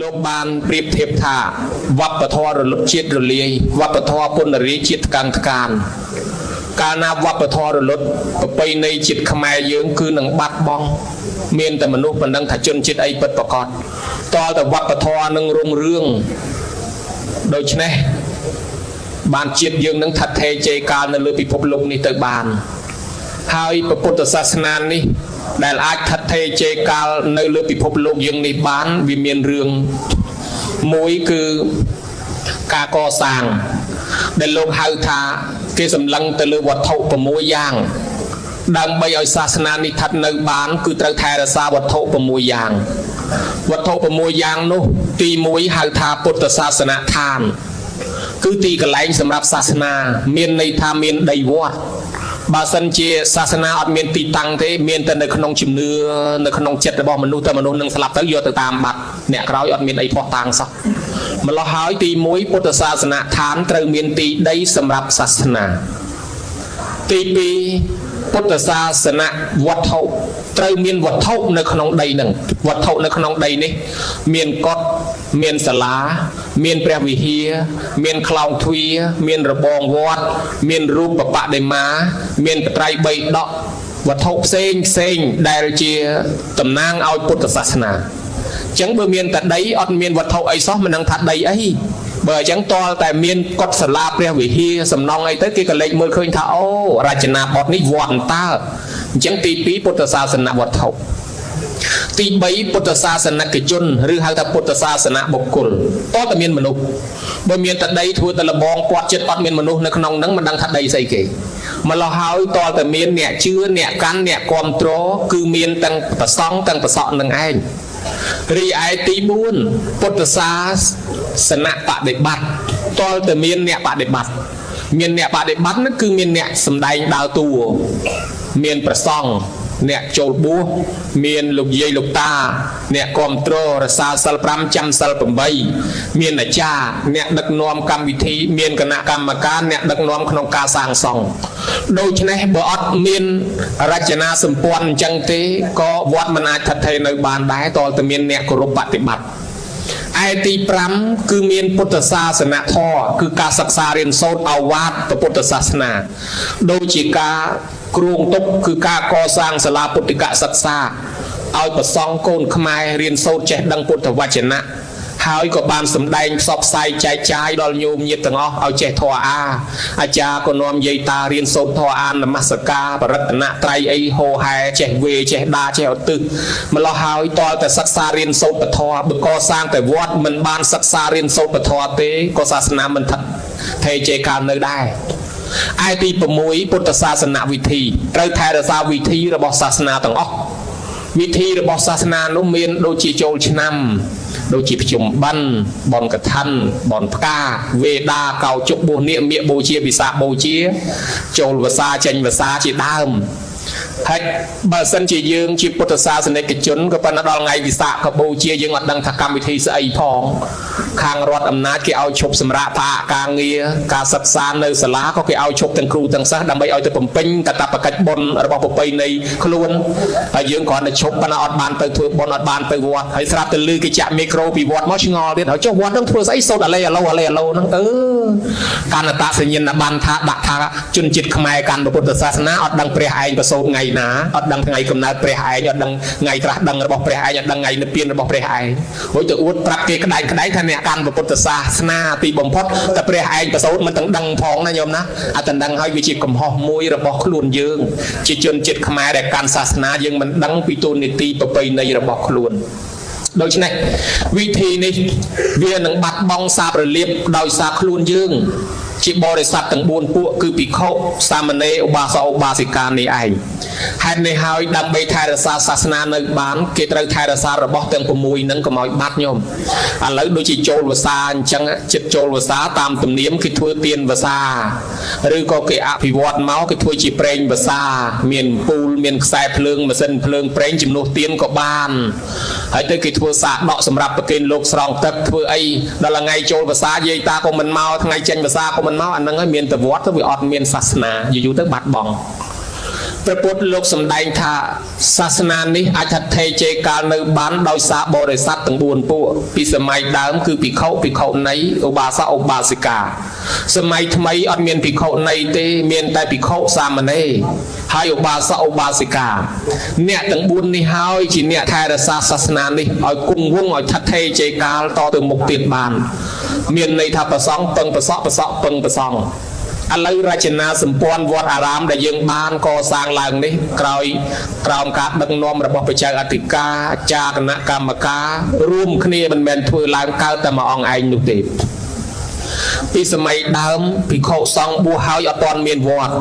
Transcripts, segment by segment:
លោកបានប្រៀបធៀបថាវប្បធម៌រលត់ជាតិរលាយវប្បធម៌ពន្ធរាយជាតិថ្កើងថ្កានកាលណាវប្បធម៌រលត់ប្រពៃណីជាតិខ្មែរយើងគឺនឹងបាត់បង់មានតែមនុស្សប៉ុណ្ណឹងថាជនជាតិអីពិតប្រកបតលតែវប្បធម៌នឹងរុងរឿងដូច្នេះបានជាតិយើងនឹងថិតថេរជ័យកាលនៅលើពិភពលោកនេះទៅបានហើយព្រះពុទ្ធសាសនានេះដែលអាចថិតថេរជ័យកាលនៅលើពិភពលោកយើងនេះបានវាមានរឿងមួយគឺការកសាងដែលលោកហៅថាគេសម្លឹងទៅលើវត្ថុ6យ៉ាងដើម្បីឲ្យសាសនានេះស្ថិតនៅបានគឺត្រូវថែរក្សាវត្ថុ6យ៉ាងវត្ថុ6យ៉ាងនោះទី1ហៅថាពុទ្ធសាសនដ្ឋានគឺទីកន្លែងសម្រាប់សាសនាមានន័យថាមានដីវត្តបើសិនជាសាសនាអត់មានទីតាំងទេមានតែនៅក្នុងជំនឿនៅក្នុងចិត្តរបស់មនុស្សតែមនុស្សនឹងស្លាប់ទៅយកទៅតាមបាត់អ្នកក្រោយអត់មានអីភ័ស្តុតាងសោះម្ល៉េះហើយទី1ពុទ្ធសាសនដ្ឋានត្រូវមានទីដីសម្រាប់សាសនាទី2ពុទ្ធសាសនវត្ថុត្រូវមានវត្ថុនៅក្នុងដីនឹងវត្ថុនៅក្នុងដីនេះមានកុដិមានសាលាមានព្រះវិហារមានខ្លោងទ្វារមានរបងវត្តមានរូបបដិមាមានបត្រៃបីដកវត្ថុផ្សេងផ្សេងដែលជាតំណាងឲ្យពុទ្ធសាសនាអញ្ចឹងបើមានតែដីអត់មានវត្ថុអីសោះមិនដឹងថាដីអីបើអញ្ចឹងតលតែមានកុដិសាលាព្រះវិហារសំណង់អីទៅគេក៏លេចមើលឃើញថាអូរចនាបថនេះវត្តអន្តើអញ្ចឹងទី2ពុទ្ធសាសនវត្ថុទី3ពុទ្ធសាសនិកជនឬហៅថាពុទ្ធសាសនបុគ្គលតតែមានមនុស្សបើមានតែដីធ្វើតែលបងពាត់ចិត្តអត់មានមនុស្សនៅក្នុងហ្នឹងមិនដឹងថាដីស្អីគេម្ល៉េះហើយតតែមានអ្នកជឿអ្នកកាន់អ្នកគ្រប់គ្រងគឺមានទាំងប្រសង់ទាំងប្រសក់នឹងឯងរីឯទី4ពុទ្ធសាសនបដិបត្តិតតែមានអ្នកបដិបត្តិមានអ្នកបដិបត្តិហ្នឹងគឺមានអ្នកសំដែងដើរតួមានប្រសង់អ្នកចូលបួសមានលោកយាយលោកតាអ្នកគ្រប់គ្រងរសាសិល5ចាំសិល8មានអាចារ្យអ្នកដឹកនាំកម្មវិធីមានគណៈកម្មការអ្នកដឹកនាំក្នុងការសាងសង់ដូច្នេះបើអត់មានរចនាសម្ព័ន្ធអញ្ចឹងទេក៏វត្តមិនអាចថិតថេរនៅបានដែរតតែមានអ្នកគោរពបដិបត្តិឯទី5គឺមានពុទ្ធសាសនធម៌គឺការសិក្សារៀនសូត្រឱវាទពុទ្ធសាសនាដូចជាការគ្រោងទុកគឺការកសាងសាលាពុទ្ធិកសិក្សាឲ្យប្រសង់កូនខ្មែររៀនសូត្រចេះដឹងពុទ្ធវចនៈហើយក៏បានសម្ដែងផ្សព្វផ្សាយចែកចាយដល់ញោមញាតិទាំងអស់ឲ្យចេះធម៌អាអាចារ្យក៏នាំយាយតារៀនសូត្រធម៌អាននមស្ការបរតនត្រ័យអីហោហែចេះវេចេះដាចេះឧទ្ទិសម្លោះហើយតលតែសិក្សារៀនសូត្រពធបើកសាងតែវត្តមិនបានសិក្សារៀនសូត្រពធទេក៏សាសនាមិនថិតថេរជ័យកាលនៅដែរឯទី6ពុទ្ធសាសនវិធីត្រូវថែរក្សាវិធីរបស់សាសនាទាំងអស់វិធីរបស់សាសនានោះមានដូចជាចូលឆ្នាំដូចជាភ្ជុំបិណ្ឌបនកឋិនបនផ្កាវេដាកោជុកបួសនាគមាគបូជាវិសាខបូជាចូលវស្សាចេញវស្សាជាដើមហើយបើសិនជាយើងជាពុទ្ធសាសនិកជនក៏ប៉ុន្តែដល់ថ្ងៃវិសាខក៏បូជាយើងអត់ដឹងថាកម្មវិធីស្អីផងខាងរដ្ឋអំណាចគេឲ្យឈប់សម្រាកផ្អាកការងារការសិក្សានៅសាលាក៏គេឲ្យឈប់ទាំងគ្រូទាំងសិស្សដើម្បីឲ្យទៅបំពេញកាតព្វកិច្ចបុណ្យរបស់ប្រពៃណីខ្លួនហើយយើងគ្រាន់តែឈប់ប៉ុន្តែអត់បានទៅធ្វើបុណ្យអត់បានទៅវត្តហើយស្រាប់តែលឺគេចាក់មីក្រូពីវត្តមកឆ្ងល់ទៀតហើយចុះវត្តហ្នឹងធ្វើស្អីសូត្រអាឡេអាឡូអាឡេអាឡូហ្នឹងអឺកណ្ណតសញ្ញាណប័ណ្ណថាដាក់ថាជនជាតិខ្មែរកាន់ពុទ្ធសាសនាអត់ដឹងព្រះឯងប្រសូតថ្ងៃណាអត់ដឹងថ្ងៃកំណើតព្រះឯងអត់ដឹងថ្ងៃត្រាស់ដឹងរបស់ព្រះឯងអត់ដឹងថ្ងៃនិព្វានរបស់ព្រះឯងរួចទៅអួតប្រាប់គេក្តែងក្តែងថាអ្នកកាន់ពុទ្ធសាសនាទីបំផុតតែព្រះឯងប្រសូតមិនទាំងដឹងផងណាញោមណាអត់ទាំងដឹងហើយវាជាកំហុសមួយរបស់ខ្លួនយើងជាជនជាតិខ្មែរដែលកាន់សាសនាយើងមិនដឹងពីទូនីតិប្រពៃណីរបស់ខ្លួនដូច្នេះវិធីនេះវានឹងបាត់បង់សាបរលាបដោយសារខ្លួនយើងជាបរិស័ទទាំង4ពួកគឺភិក្ខុសាមណេរឧបាសកឧបាសិកានេះឯងហេតុនេះហើយដើម្បីថែរក្សាសាសនានៅបានគេត្រូវថែរក្សារបស់ទាំង6នឹងកុំឲ្យបាត់ញោមឥឡូវដូចជាចូលវស្សាអញ្ចឹងចិត្តចូលវស្សាតាមទំនៀមគេធ្វើទៀនវស្សាឬក៏គេអភិវឌ្ឍមកគេធ្វើជាប្រេងវស្សាមានពូលមានខ្សែភ្លើងម៉ាស៊ីនភ្លើងប្រេងជំនួសទៀនក៏បានហើយទៅគេធ្វើសាកដកសម្រាប់ប្រគេនលោកស្រង់ទឹកធ្វើអីដល់ថ្ងៃចូលវស្សាយាយតាក៏មិនមកថ្ងៃចេញវស្សាក៏មិនមកអាហ្នឹងហើយមានតែវត្តទៅវាអត់មានសាសនាយូរៗទៅបាត់បង់ ព្រះពុទ្ធលោកសម្ដែងថាសាសនានេះអាចថាថេជេកាលនៅបានដោយសារបរិស័ទទាំង4ពួកពីសម័យដើមគឺភិក្ខុភិក្ខុនីឧបាសកឧបាសិកាសម័យថ្មីអត់មានភិក្ខុនីទេមានតែភិក្ខុសាមណេរហើយឧបាសកឧបាសិកាអ្នកទាំង4នេះហើយជាអ្នកថែរក្សាសាសនានេះឲ្យគង់វង្សឲ្យថិតថេរជេកាលតទៅមុខទៀតបានមានន័យថាប្រសង់ពឹងប្រសក់ប្រសក់ពឹងប្រសង់ឥឡូវរចនាសម្ព័ន្ធវត្តអារាមដែលយើងបានកសាងឡើងនេះក្រោយក្រោមការដឹកនាំរបស់ព្រះចៅអធិការអាចារ្យគណៈកម្មការរួមគ្នាមិនមែនធ្វើឡើងកើតតែមួយអង្គឯងនោះទេពីសម័យដើមភិក្ខុសង្ឃបួសហើយអត់ទាន់មានវត្ត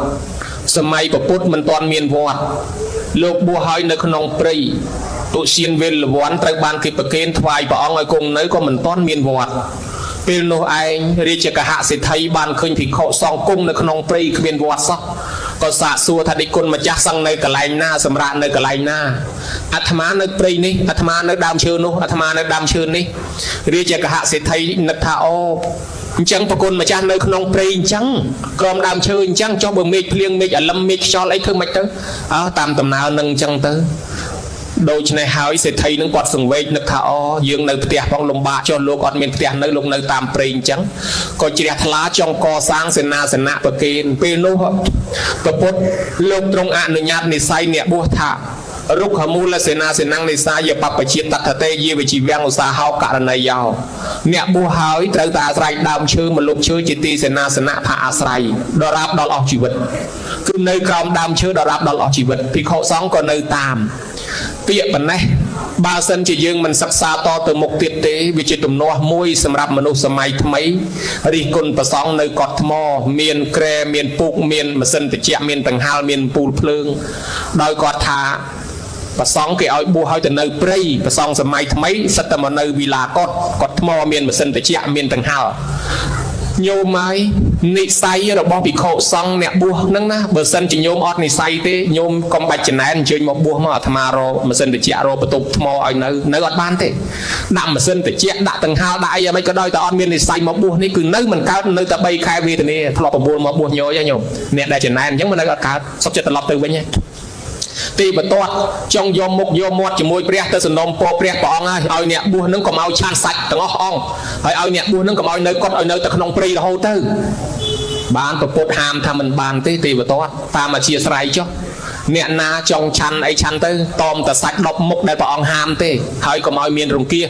សម័យពុទ្ធមិនទាន់មានវត្តលោកបួសហើយនៅក្នុងព្រៃទុសៀនវេលវ័នត្រូវបានគេប្រគេនថ្វាយព្រះអង្គឲ្យគង់នៅក៏មិនទាន់មានវត្តពេលនោះឯងរាជកហសេដ្ឋីបានឃើញភិក្ខុសង្ឃគង់នៅក្នុងព្រៃគ្មានវត្តសោះក៏សាកសួរថាដេចគុណម្ចាស់សង្ឃនៅកន្លែងណាសម្រាប់នៅកន្លែងណាអាត្មានៅព្រៃនេះអាត្មានៅដើមឈើនោះអាត្មានៅដើមឈើនេះរាជកហសេដ្ឋីនឹកថាអូអញ្ចឹងប្រគុណម្ចាស់នៅក្នុងព្រៃអញ្ចឹងក្រោមដើមឈើអញ្ចឹងចុះបើមេឃភ្លៀងមេឃអាលឹមមេឃខ្យល់អីធ្វើម៉េចទៅអើតាមដំណើរនឹងអញ្ចឹងទៅដូច្នេះហើយសេដ្ឋីនឹងគាត់សង្វេគនឹកថាអូយើងនៅផ្ទះផងលំបាកចុះលោកអត់មានផ្ទះនៅលោកនៅតាមព្រៃអញ្ចឹងក៏ជ្រះថ្លាចង់កសាងសេនាសនៈប្រគេនពេលនោះព្រះពុទ្ធលោកទ្រង់អនុញ្ញាតនិស័យអ្នកបួសថារុក្ខមូលសេនាសេនំនិសាយបព្វជិតតថតេយាវិជីវំឧស្សាហោករណីយោអ្នកបួសហើយត្រូវតែអាស្រ័យដើមឈើម្លប់ឈើជាទីសេនាសនៈផាអាស្រ័យដរាបដល់អស់ជីវិតគឺនៅក្រោមដើមឈើដរាបដល់អស់ជីវិតភិក្ខុសង្ឃក៏នៅតាមពាក្យប៉ុណ្ណេះបើសិនជាយើងមិនសិក្សាតទៅមុខទៀតទេវាជាទំនាស់មួយសម្រាប់មនុស្សសម័យថ្មីរិះគន់ប្រសង់នៅកត់ថ្មមានក្រែមានពូកមានម៉ាស៊ីនត្រជាក់មានដង្ហាលមានពូលភ្លើងដោយគាត់ថាប្រសង់គេឲ្យបួសឲ្យទៅនៅព្រៃប្រសង់សម័យថ្មីសិតតែមកនៅវិឡាកត់កត់ថ្មមានម៉ាស៊ីនត្រជាក់មានដង្ហាលញោមហើយនិស័យរបស់ភិក្ខុសង្ឃអ្នកបួសហ្នឹងណាបើសិនជាញោមអត់និស័យទេញោមកុំបាច់ចំណែនអញ្ជើញមកបួសមកអាត្មារកម៉ាស៊ីនត្រជាក់រកបន្ទប់ថ្មឲ្យនៅអត់បានទេដាក់ម៉ាស៊ីនត្រជាក់ដាក់ដង្ហាលដាក់អីយ៉ាងម៉េចក៏ដោយតែអត់មាននិស័យមកបួសនេះគឺនៅមិនកើតនៅតែ3ខែវេទនាធ្លាប់9មកបួសញយហ៎ញោមអ្នកដែលចំណែនអញ្ចឹងមិននៅអត់កើតសុខចិត្តត្រឡប់ទៅវិញហ៎ទីបន្ទាត់ចង់យកមុខយកមាត់ជាមួយព្រះទៅសំណុំពរព្រះព្រះអង្គហើយឲ្យអ្នកបួសនឹងកុំឲ្យឆានសាច់ទាំងអស់អង្គហើយឲ្យអ្នកបួសនឹងកុំឲ្យនៅកត់ឲ្យនៅតែក្នុងព្រៃរហូតទៅបានប្រពុតហាមថាមិនបានទេទីបន្ទាត់តាមអធិស្ឋានចុះអ្នកណាចង់ឆាន់អីឆាន់ទៅតមតែសាច់10មុខដែលព្រះអង្គហាមទេហើយកុំឲ្យមានរង្គៀស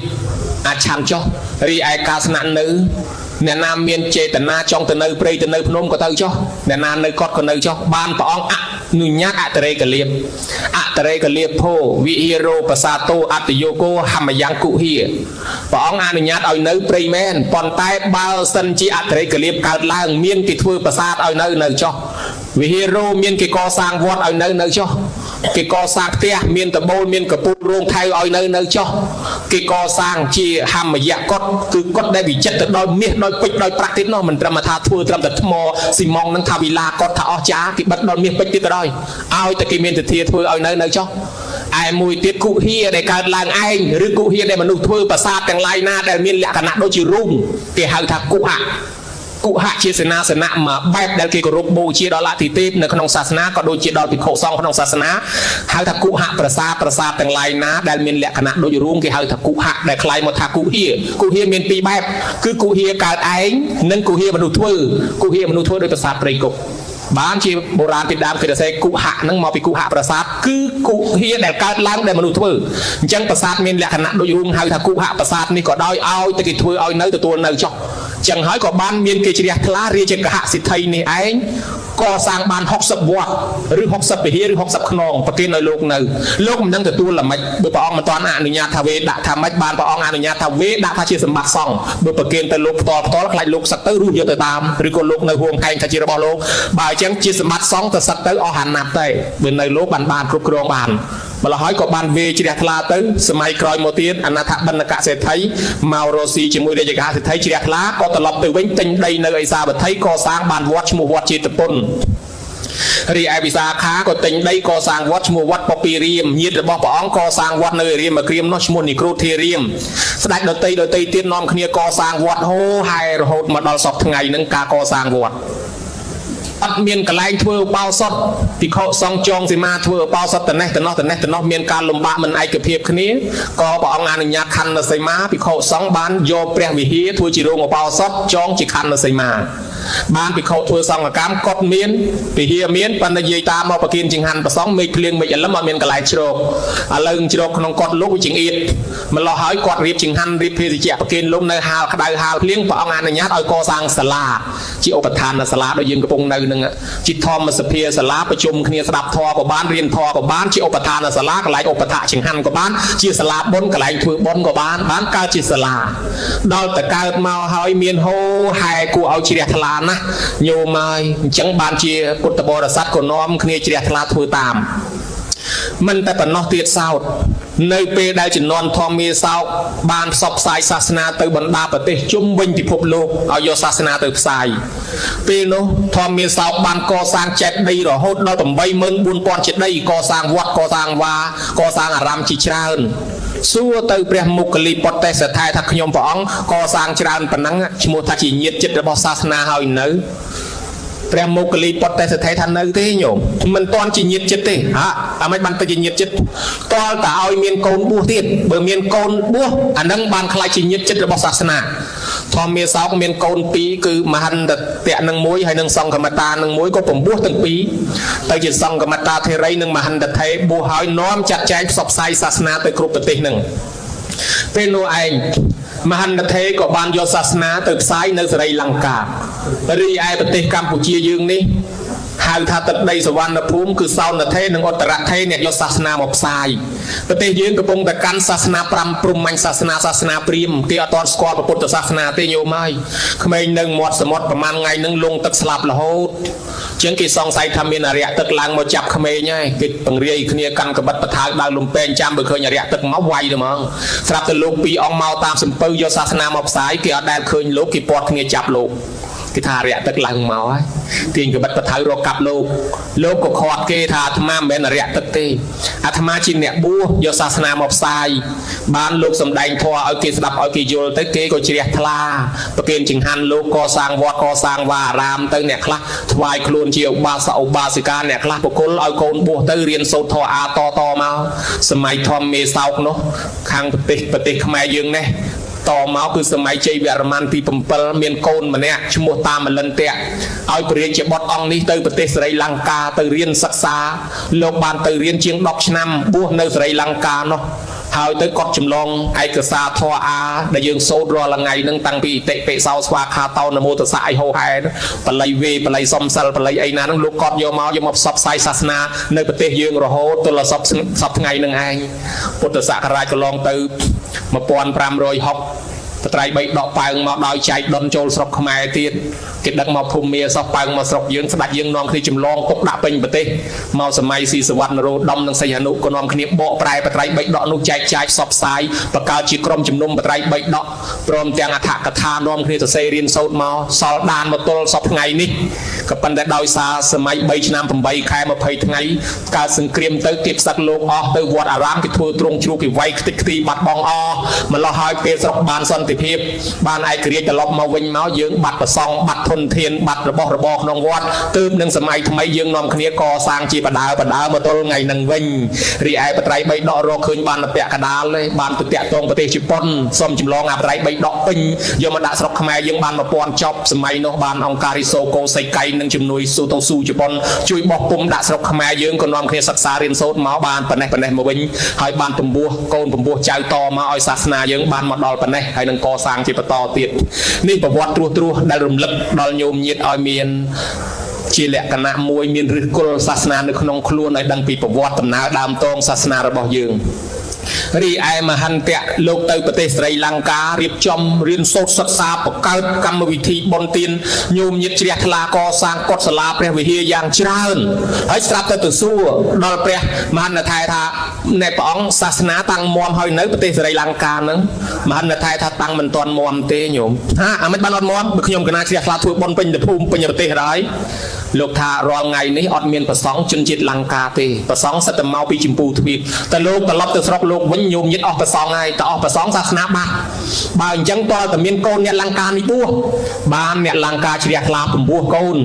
អាចឆាន់ចុះរីឯការស្នាក់នៅអ្នកណាមានចេតនាចង់ទៅនៅព្រៃទៅនៅភ្នំក៏ទៅចុះអ្នកណានៅកត់ក៏នៅចុះបានព្រះអង្គអនុញ្ញាតអតិរេកលៀបអតិរេកលៀបភោវិហារោបសាតោអត្តយោគោហមយ៉ាងគុហាព្រះអង្គអនុញ្ញាតឲ្យនៅព្រៃមែនប៉ុន្តែបើសិនជាអតិរេកលៀបកើតឡើងមានគេធ្វើប្រាសាទឲ្យនៅចុះវិហារោមានគេកសាងវត្តឲ្យនៅចុះគេកសាងផ្ទះមានដបូលមានកពូលរោងថៅឲ្យនៅចុះគេកសាងជាហមយៈកុដគឺកុដដែលវិចិត្រទៅដោយមាសដោយពេជ្រដោយប្រាក់ទៀតនោះមិនត្រឹមថាធ្វើត្រឹមតែថ្មស៊ីម៉ងនឹងថាវិឡាកុដថាអស្ចារ្យគេបិទដល់មាសពេជ្រទៀតក៏ដោយឲ្យតែគេមានទធាធ្វើឲ្យនៅចុះឯមួយទៀតគុហាដែលកើតឡើងឯងឬគុហាដែលមនុស្សធ្វើប្រាសាទទាំងឡាយណាដែលមានលក្ខណៈដូចជារូងគេហៅថាគុហៈគុហៈជាសេនាសនៈមួយបែបដែលគេគោរពបូជាដល់អធិទេពនៅក្នុងសាសនាក៏ដូចជាដល់ភិក្ខុសង្ឃក្នុងសាសនាហៅថាគុហៈប្រាសាទប្រាសាទទាំងឡាយណាដែលមានលក្ខណៈដូចរូងគេហៅថាគុហៈដែលក្លាយមកថាគុហាគុហាមានពីរបែបគឺគុហាកើតឯងនិងគុហាមនុស្សធ្វើគុហាមនុស្សធ្វើដោយប្រាសាទព្រៃគុកបានជាបុរាណពីដើមគេសរសេរគុហៈហ្នឹងមកពីគុហៈប្រាសាទគឺគុហាដែលកើតឡើងដែលមនុស្សធ្វើអញ្ចឹងប្រាសាទមានលក្ខណៈដូចរូងហៅថាគុហៈប្រាសាទនេះក៏ដោយឲ្យតែគេធ្វើឲ្យនៅទទួលនៅចុះចឹងហើយក៏បានមានគេជ្រះថ្លារាជកហសិទ្ធិនេះឯងកសាងបាន60វត្តឬ60វិហារឬ60ខ្នងប្រគេនឲ្យលោកនៅលោកមិនដឹងទទួលល្មិចបើព្រះអង្គមិនទាន់អនុញ្ញាតថាវេដាក់ថាម៉េចបានព្រះអង្គអនុញ្ញាតថាវេដាក់ថាជាសម្បត្តិសង្ឃបើប្រគេនទៅលោកផ្ទាល់ខ្លាចលោកសឹកទៅរុះយកទៅតាមឬក៏លោកនៅហួងហែងថាជារបស់លោកបើអញ្ចឹងជាសម្បត្តិសង្ឃទៅសឹកទៅអស់អាណាប់ទៅបើនៅលោកបានគ្រប់គ្រងបានម្ល៉េះហើយក៏បានវេជ្រះថ្លាទៅសម័យក្រោយមកទៀតអនាថបណ្ឌកសេដ្ឋីមករស់ស៊ីជាមួយរាជកហសេដ្ឋីជ្រះថ្លាក៏ត្រឡប់ទៅវិញទិញដីនៅឯសាវត្ថីកសាងបានវត្តឈ្មោះវត្តចេតពុនរីឯវិសាខាក៏ទិញដីកសាងវត្តឈ្មោះវត្តពពីរាមញាតិរបស់ព្រះអង្គកសាងវត្តនៅរាមគ្រាមនោះឈ្មោះនិក្រូធារាមស្ដេចដតីទៀតនាំគ្នាកសាងវត្តហូហែរហូតមកដល់សពថ្ងៃនឹងការកសាងវត្ត អត់មានកន្លែងធ្វើឧបោសថភិក្ខុសង្ឃចងសីមាធ្វើឧបោសថតនេះតនោះតនេះតនោះមានការលំបាកមិនឯកភាពគ្នាក៏ព្រះអង្គអនុញ្ញាតខណ្ឌសីមាភិក្ខុសង្ឃបានយកព្រះវិហារធ្វើជារោងឧបោសថចងជាខណ្ឌសីមាបានភិក្ខុធ្វើសង្ឃកម្មគាត់មានវិហារមានប៉ុន្តែនិយាយតាមមកប្រគិនចង្ហាន់ប្រសងមេឃភ្លៀងមេឃអលឹមអត់មានកន្លែងជ្រកឥឡូវជ្រកក្នុងគាត់លោកវាចង្អៀតម្លោះហើយគាត់រៀបចង្ហាន់រៀបភេសជ្ជៈប្រគិនលោកនៅហាលក្តៅហាលភ្លៀងព្រះអង្គអនុញ្ញាតឲ្យកសាងសាលាជាឧបឋានសាលាដូចយើងកំពុងនៅនឹងជាធម្មសភាសាលាប្រជុំគ្នាស្ដាប់ធម៌ក៏បានរៀនធម៌ក៏បានជាឧបឋានសាលាកន្លែងឧបថចង្ហាន់ក៏បានជាសាលាបុណ្យកន្លែងធ្វើបុណ្យក៏បានបានកើតជាសាលាដល់តែកើតមកហើយមានហោហែគួរឲ្យជ្រះថ្លាណាស់ញោមហើយអញ្ចឹងបានជាពុទ្ធបរិស័ទក៏នាំគ្នាជ្រះថ្លាធ្វើតាមមិនតែប៉ុណ្ណោះទៀតសោតនៅពេលដែលជំនាន់ធម្មាសោកបានផ្សព្វផ្សាយសាសនាទៅបណ្ដាប្រទេសជុំវិញពិភពលោកឲ្យយកសាសនាទៅផ្សាយពេលនោះធម្មាសោកបានកសាងចេតិយរហូតដល់84000ចេតិយកសាងវត្តកសាងវាកសាងអារាមជាច្រើនសួរទៅព្រះមុគលីពុទ្ធទេសថែថាខ្ញុំព្រះអង្គកសាងច្រើនប៉ុណ្ណឹងឈ្មោះថាជាញាតិចិត្តរបស់សាសនាហើយនៅព្រះមុគលីពុទ្ធទេសថេថានៅទេញោមមិនតាន់ជាញាតិចិត្តទេហាអាមិនបានទៅជាញាតិចិត្តតលតែឲ្យមានកូនបួសទៀតបើមានកូនបួសអានឹងបានខ្លាចជាញាតិចិត្តរបស់សាសនាធម្មាសោកមានកូនពីរគឺមហន្តតៈនឹងមួយហើយនឹងសង្ឃមតានឹងមួយក៏ពំបួសទាំងពីរទៅជាសង្ឃមតាធេរីនិងមហន្តថេបួសហើយនាំចាត់ចែងផ្សព្វផ្សាយសាសនាទៅគ្រប់ប្រទេសនឹងពេលនោះឯងមហន្តថេក៏បានយកសាសនាទៅផ្សាយនៅសិរីលង្ការីឯប្រទេសកម្ពុជាយើងនេះហៅថាទឹកដីសវណ្ណភូមិគឺសោនថេនិងឧត្តរថេអ្នកយកសាសនាមកផ្សាយប្រទេសយើងកំពុងតែកាន់សាសនា5ព្រហ្មញ្ញសាសនាសាសនាព្រាហ្មណ៍គេអត់ទាន់ស្គាល់ពុទ្ធសាសនាទេញោមហើយក្មេងនឹងមាត់សមុទ្រប្រហែលថ្ងៃនឹងលងទឹកស្លាប់រហូតជាងគេសង្ស័យថាមានអរិយទឹកឡើងមកចាប់ក្មេងហើយគេពង្រាយគ្នាកាន់កបិតបថៅដើរលំពេងចាំបើឃើញអរិយទឹកមកវាយទៅហ្មងស្រាប់តែលោកពីរអង្គមកតាមសំពៅយកសាសនាមកផ្សាយគេអត់ដែលឃើញលោកគេពាត់គ្នាចាប់លោកគេថាអរិយទឹកឡើងមកហើយទាញកបិតបថៅរកកាប់លោកលោកក៏ខាត់គេថាអាត្មាមិនមែនអរិយទឹកទេអាត្មាជាអ្នកបួសយកសាសនាមកផ្សាយបានលោកសំដែងធម៌ឲ្យគេស្ដាប់ឲ្យគេយល់ទៅគេក៏ជ្រះថ្លាប្រគេនចង្ហាន់លោកកសាងវត្តកសាងវាអារាមទៅអ្នកខ្លះថ្វាយខ្លួនជាឧបាសកឧបាសិកាអ្នកខ្លះបកុលឲ្យកូនបួសទៅរៀនសូត្រធម៌អាតតមកសម័យធម្មាសោកនោះខាងប្រទេសខ្មែរយើងនេះតមកគឺសម័យជ័យវរ្ម័នទី7មានកូនម្នាក់ឈ្មោះតាមលិន្ទៈឲ្យព្រះរាជបុត្រអង្គនេះទៅប្រទេសសិរីលង្កាទៅរៀនសិក្សាលោកបានទៅរៀនជាង10ឆ្នាំបួសនៅសិរីលង្កានោះហើយទៅកត់ចម្លងឯកសារធម៌អាដែលយើងសូត្ររាល់ថ្ងៃនឹងតាំងពីឥតិពិសោស្វាខាតោនមោតសៈអីហោហែបល័យវេបល័យសំសិលបល័យអីណានឹងលោកកត់យកមកផ្សព្វផ្សាយសាសនានៅប្រទេសយើងរហូតទល់សពថ្ងៃនឹងឯងពុទ្ធសករាជកន្លងទៅ1560បត្រៃបីដកប៉ើងមកដោយចែកដុនចូលស្រុកខ្មែរទៀតគេដឹកមកភូមិមាសោះប៉ើងមកស្រុកយើងស្ដាច់យើងនាំគ្នាចម្លងទុកដាក់ពេញប្រទេសមកសម័យស៊ីសវត្តនរោត្តមនិងសីហនុក៏នាំគ្នាបកប្រែបត្រៃបីដកនោះចែកចាយផ្សព្វផ្សាយបង្កើតជាក្រុមជំនុំបត្រៃបីដកព្រមទាំងអដ្ឋកថានាំគ្នាសរសេររៀនសូត្រមកសល់ដានមកទល់សពថ្ងៃនេះក៏ប៉ុន្តែដោយសារសម័យ3ឆ្នាំ8ខែ20ថ្ងៃកើតសង្គ្រាមទៅគេផ្សឹកលោកអស់ទៅវត្តអារាមគេធ្វើទ្រង់ជ្រូកគេវាយខ្ទេចខ្ទីបាត់បង់អស់ម្លោះហើយពេលស្រុកបានសន្តិភាពបានឯករាជ្យត្រឡប់មកវិញមកយើងបាត់ប្រសង់បាត់ធនធានបាត់របស់របរក្នុងវត្តទើបនឹងសម័យថ្មីយើងនាំគ្នាកសាងជាបដើមកទល់ថ្ងៃនឹងវិញរីឯបត្រៃបីដករកឃើញបានពាក់កដាលទេបានទៅតាក់ទងប្រទេសជប៉ុនសុំចម្លងអាបត្រៃបីដកពេញយកមកដាក់ស្រុកខ្មែរយើងបាន1000ចប់សម័យនោះបានអង្គការរិសូកូសៃកៃនិងជំនួយស៊ូតូស៊ូជប៉ុនជួយបោះពុំដាក់ស្រុកខ្មែរយើងក៏នាំគ្នាសិក្សារៀនសូត្រមកបានប៉ុណ្ណេះមកវិញហើយបានពំពោះកូនពំពោះចៅតមកឲ្យសាសនាយើងបានមកដល់ប៉ុណ្ណេះហើយនឹងកសាងជាបន្តទៀតនេះប្រវត្តិត្រួសដែលរំលឹកដល់ញោមញាតិឲ្យមានជាលក្ខណៈមួយមានឫសគល់សាសនានៅក្នុងខ្លួនឲ្យដឹងពីប្រវត្តិដំណើរដើមតងសាសនារបស់យើងរីឯមហន្តៈលោកទៅប្រទេសស្រីលង្ការៀបចំរៀនសូត្រសិក្សាបង្កើតកម្មវិធីបុណ្យទានញោមញាតិជ្រះថ្លាកសាងកុដិសាលាព្រះវិហារយ៉ាងច្រើនហើយស្រាប់តែទៅសួរដល់ព្រះមហន្តថែថាណែព្រះអង្គសាសនាតាំងមមហើយនៅប្រទេសស្រីលង្កាហ្នឹងមហន្តថែថាតាំងមិនទាន់មមទេញោមហាអាមិនបានអត់មមបើខ្ញុំកណាជ្រះថ្លាធ្វើបុណ្យពេញទៅភូមិពេញប្រទេសហើយលោកថារាល់ថ្ងៃនេះអត់មានប្រសង់ជនជាតិលង្កាទេប្រសង់សិតតែមកពីចម្ពូទ្វីបតែលោកត្រឡប់ទៅស្រុកលោកវិញញោមញាតិអស់ប្រសង់ហើយតែអស់ប្រសង់សាសនាបាត់បើអញ្ចឹងតើតែមានកូនអ្នកលង្កានេះបួសបានអ្នកលង្កាជ្រះថ្លាពំពោះកូន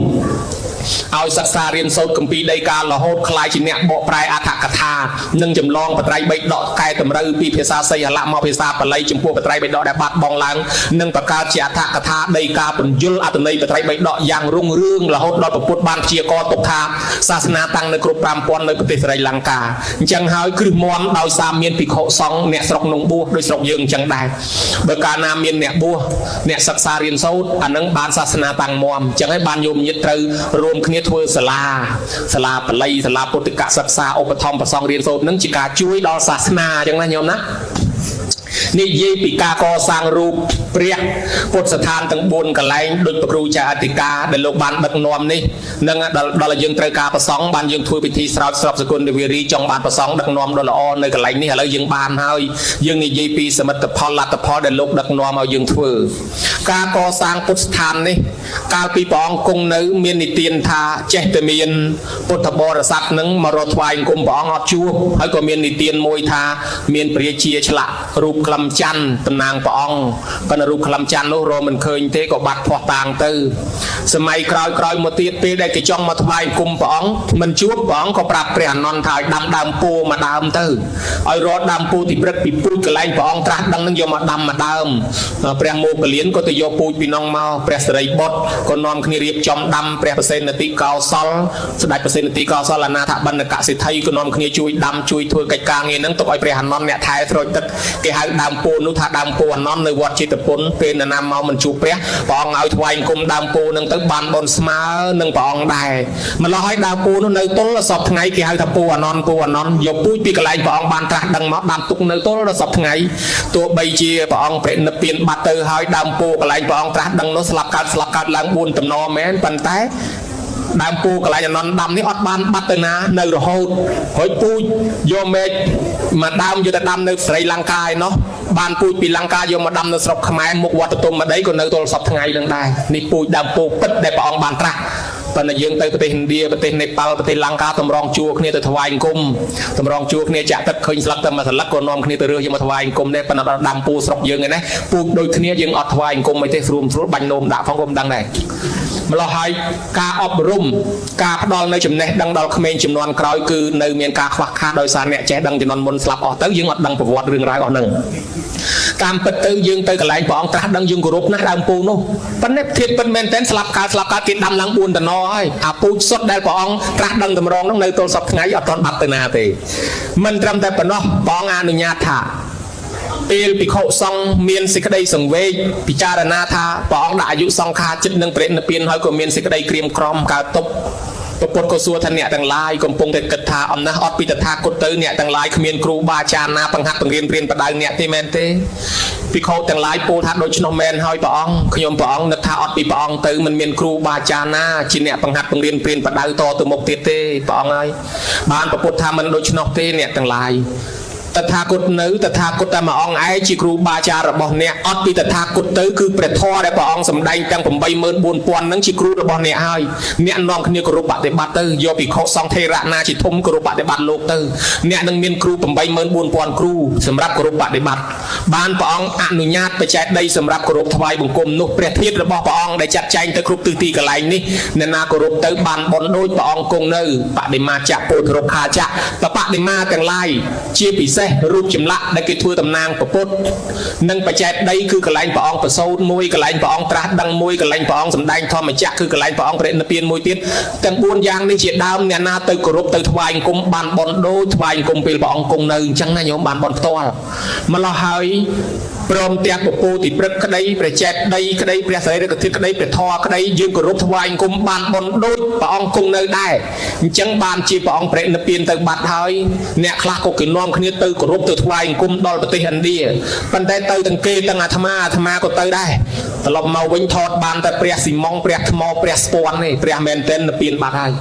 ឲ្យសិក្សារៀនសូត្រគម្ពីរដីការហូតក្លាយជាអ្នកបកប្រែអត្ថកថានិងចម្លងបត្រៃបិដកកែតម្រូវពីភាសាសីហលៈមកភាសាបាលីចំពោះបត្រៃបិដកដែលបាត់បង់ឡើងនិងបង្កើតជាអត្ថកថាដីកាពន្យល់អត្ថន័យបត្រៃបិដកយ៉ាងរុងរឿងរហូតដល់ពុទ្ធបានព្យាករទុកថាសាសនាតាំងនៅគ្រប់5000នៅប្រទេសស្រីលង្កាអញ្ចឹងហើយគ្រឹះមមដោយសារមានភិក្ខុសង្ឃអ្នកស្រុកនងបួសដោយស្រុកយើងអញ្ចឹងដែរបើកាលណាមានអ្នកបួសអ្នកសិក្សារៀនសូត្រអានឹងបានសាសនាតាំងមមអញ្ចឹងហើយបានយោមញាតត្រូវរួមគ្នាធ្វើសាលាសាលាបាលីសាលាពុទ្ធិកសិក្សាឧបត្ថម្ភប្រសង់រៀនសូត្រនឹងជាការជួយដល់សាសនាអញ្ចឹងណាញោមណានិយាយពីការកសាងរូបព្រះពុទ្ធស្ថានទាំង4កន្លែងដូចព្រះគ្រូចាអធិការដែលលោកបានដឹកនាំនេះនឹងដល់ដល់យើងត្រូវការប្រសង់បានយើងធ្វើពិធីស្រោចស្រពសគុណវារីចង់បានប្រសង់ដឹកនាំដ៏ល្អនៅកន្លែងនេះឥឡូវយើងបានហើយយើងនិយាយពីសមិទ្ធផលលទ្ធផលដែលលោកដឹកនាំឲ្យយើងធ្វើការកសាងពុទ្ធស្ថាននេះកាលពីព្រះអង្គគង់នៅមាននិទានថាចេះតែមានពុទ្ធបរិស័ទនឹងមករកថ្វាយអង្គមព្រះអង្គអត់ជួបហើយក៏មាននិទានមួយថាមានព្រះជាឆ្លាក់រូបក្លឹមច័ន្ទតំណាងព្រះអង្គប៉ុន្តែរូបក្លឹមច័ន្ទនោះរកមិនឃើញទេក៏បាត់ភ័ស្តុតាងទៅសម័យក្រោយក្រោយមកទៀតពេលដែលគេចង់មកថ្វាយអង្គមព្រះអង្គមិនជួបព្រះអង្គក៏ប្រាប់ព្រះអនន្តថាឲ្យដាំដើមពោមួយដើមទៅឲ្យរកដើមពោទីព្រឹកពីពូជកន្លែងព្រះអង្គត្រាស់ដឹងនឹងយកមកដាំមួយដើមព្រះមោគលានក៏ទៅយកពូជពីនងមកព្រះសិរីបុត្រក៏នាំគ្នារៀបចំដាំព្រះប្រសេនតិកោសលស្ដេចប្រសេនតិកោសលអនាថបណ្ឌកសិទ្ធិក៏នាំគ្នាជួយដាំជួយធ្វើកិច្ចការងារនឹងទុកឲ្យព្រះអនន្តអ្នកថែស្រោចទឹកគេហៅដើមពោនោះថាដើមពោអនន្តនៅវត្តចេតពុនពេលនរណាមកមិនជួបព្រះព្រះអង្គឲ្យថ្វាយអង្គមដើមពោនឹងទៅបានបុណ្យស្មើនឹងព្រះអង្គដែរម្ល៉េះហើយដើមពោនោះនៅទល់ដល់សពថ្ងៃគេហៅថាពោអនន្តពោអនន្តយកពូជពីកន្លែងព្រះអង្គបានត្រាស់ដឹងមកដាំទុកនៅទល់ដល់សពថ្ងៃទោះបីជាព្រះអង្គព្រះនិព្វានបាត់ទៅហើយដើមពោកន្លែងព្រះអង្គត្រាស់ដឹងនោះស្លាប់កើតស្លាប់កើតឡើង4តំណមែនប៉ុន្តែដើមពូកន្លែងអនន្តដាំនេះអត់បានបាត់ទៅណានៅរហូតហើយពូជយកមែកមកដើមយកទៅដាំនៅស្រីលង្កាឯណោះបានពូជពីលង្កាយកមកដាំនៅស្រុកខ្មែរមុខវត្តទុំម្ដីក៏នៅទល់សពថ្ងៃនឹងដែរនេះពូជដើមពូពិតដែលព្រះអង្គបានត្រាស់ប៉ុន្តែយើងទៅប្រទេសឥណ្ឌាប្រទេសនេប៉ាល់ប្រទេសលង្កាតម្រង់ជួរគ្នាទៅថ្វាយអង្គមតម្រង់ជួរគ្នាចាក់ទឹកឃើញស្លឹកតែមួយស្លឹកក៏នាំគ្នាទៅរើសយកមកថ្វាយអង្គមដែរប៉ុន្តែដាំពូស្រុកយើងឯនេះពូជដូចគ្នាយើងអត់ថ្វាយអង្គមអីទេស្រួលស្រួលបាញ់នោមដាក់ផងក៏មិនដឹងដែរម្ល៉េះហើយការអប់រំការផ្ដល់នៅចំណេះដឹងដល់ក្មេងចំនួនក្រោយគឺនៅមានការខ្វះខាតដោយសារអ្នកចេះដឹងចំនួនមុនស្លាប់អស់ទៅយើងអត់ដឹងប្រវត្តិរឿងរ៉ាវអស់ហ្នឹងតាមពិតទៅយើងទៅកន្លែងព្រះអង្គត្រាស់ដឹងយើងគោរពណាស់ដើមពូនោះប៉ុន្តែធៀបពិតមែនតើស្លាប់កើតស្លាប់កើតគេដាំឡើង4តំណហើយអាពូជសុទ្ធដែលព្រះអង្គត្រាស់ដឹងតម្រងនោះនៅទល់សពថ្ងៃអត់ទាន់បាត់ទៅណាទេមិនត្រឹមតែប៉ុណ្ណោះព្រះអង្គអនុញ្ញាតថាពេលភិក្ខុសង្ឃមានសេចក្តីសង្វេគពិចារណាថាព្រះអង្គដាក់អាយុសង្ខារចិត្តនឹងព្រះនិព្វានហើយក៏មានសេចក្តីក្រៀមក្រំកើតទុក្ខពុទ្ធក៏សួរថាអ្នកទាំងឡាយកំពុងតែគិតថាអំណះអត់ពីតថាគតទៅអ្នកទាំងឡាយគ្មានគ្រូបាអាចារ្យណាបង្ហាត់បង្រៀនព្រៀនបដៅអ្នកទេមែនទេភិក្ខុទាំងឡាយពោលថាដូច្នោះមែនហើយព្រះអង្គខ្ញុំព្រះអង្គនឹកថាអត់ពីព្រះអង្គទៅមិនមានគ្រូបាអាចារ្យណាជាអ្នកបង្ហាត់បង្រៀនព្រៀនបដៅតទៅមុខទៀតទេព្រះអង្គហើយបានពុទ្ធថាមិនដូច្នោះទេអ្នកទាំងឡាយតថាគតនៅតថាគតតែមួយអង្គឯងជាគ្រូបាអាចារ្យរបស់អ្នកអត់ពីតថាគតទៅគឺព្រះធម៌ដែលព្រះអង្គសម្ដែងទាំង84000ហ្នឹងជាគ្រូរបស់អ្នកហើយអ្នកនាំគ្នាគោរពបតិបត្តិទៅយកភិក្ខុសង្ឃថេរៈណាជាធំគោរពបតិបត្តិលោកទៅអ្នកនឹងមានគ្រូ84000គ្រូសម្រាប់គោរពបតិបត្តិបានព្រះអង្គអនុញ្ញាតបច្ច័យដីសម្រាប់គោរពថ្វាយបង្គំនោះព្រះធាតុរបស់ព្រះអង្គដែលចាត់ចែងទៅគ្រប់ទិសទីកន្លែងនេះអ្នកណាគោរពទៅបានបុណ្យដូចព្រះអង្គគង់នៅបដិមាចៈពោធិរុក្ខាចៈបដិមាទាំងឡាយជាពិសេសរូបចម្លាក់ដែលគេធ្វើតំណាងពុទ្ធនិងបច្ចេកដីគឺកន្លែងព្រះអង្គប្រសូតមួយកន្លែងព្រះអង្គត្រាស់ដឹងមួយកន្លែងព្រះអង្គសម្ដែងធម្មចក្រគឺកន្លែងព្រះអង្គព្រះនិព្វានមួយទៀតទាំង4យ៉ាងនេះជាដើមអ្នកណាទៅគោរពទៅថ្វាយអង្គមបានបុណ្យដូចថ្វាយអង្គមពេលព្រះអង្គគង់នៅអញ្ចឹងណាញោមបានបុណ្យផ្ទាល់ម្ល៉េះហើយព្រមទាំងពពោទីព្រឹកក្តីព្រះចេតដីក្តីព្រះសរីរកធាតុក្តីព្រះធម៌ក្តីយើងគោរពថ្វាយអង្គមបានបុណ្យដូចព្រះអង្គគង់នៅដែរអញ្ចឹងបានជាព្រះអង្គព្រះនិព្វានទៅបាត់ហើយអ្នកខ្លះក៏គេនាំគ្នាទៅគោរពទៅថ្វាយអង្គមដល់ប្រទេសឥណ្ឌាប៉ុន្តែទៅទាំងគេទាំងអាត្មាអាត្មាក៏ទៅដែរត្រឡប់មកវិញថតបានតែព្រះស៊ីម៉ុងព្រះថ្មព្រះស្ពាន់ទេព្រះមែនទែននិព្វានបាត់ហើយ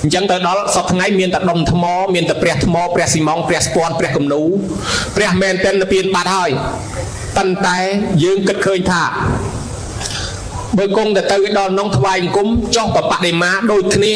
អញ្ចឹងទៅដល់សពថ្ងៃមានតែដុំថ្មមានតែព្រះថ្មព្រះស៊ីម៉ុងព្រះស្ពាន់ព្រះគំនូព្រះមែនទែននិព្វានបាត់ហើយប៉ុន្តែយើងគិតឃើញថា បើគង់តែទៅដល់នងថ្វាយអង្គមចុះបបដិមាដូចគ្នា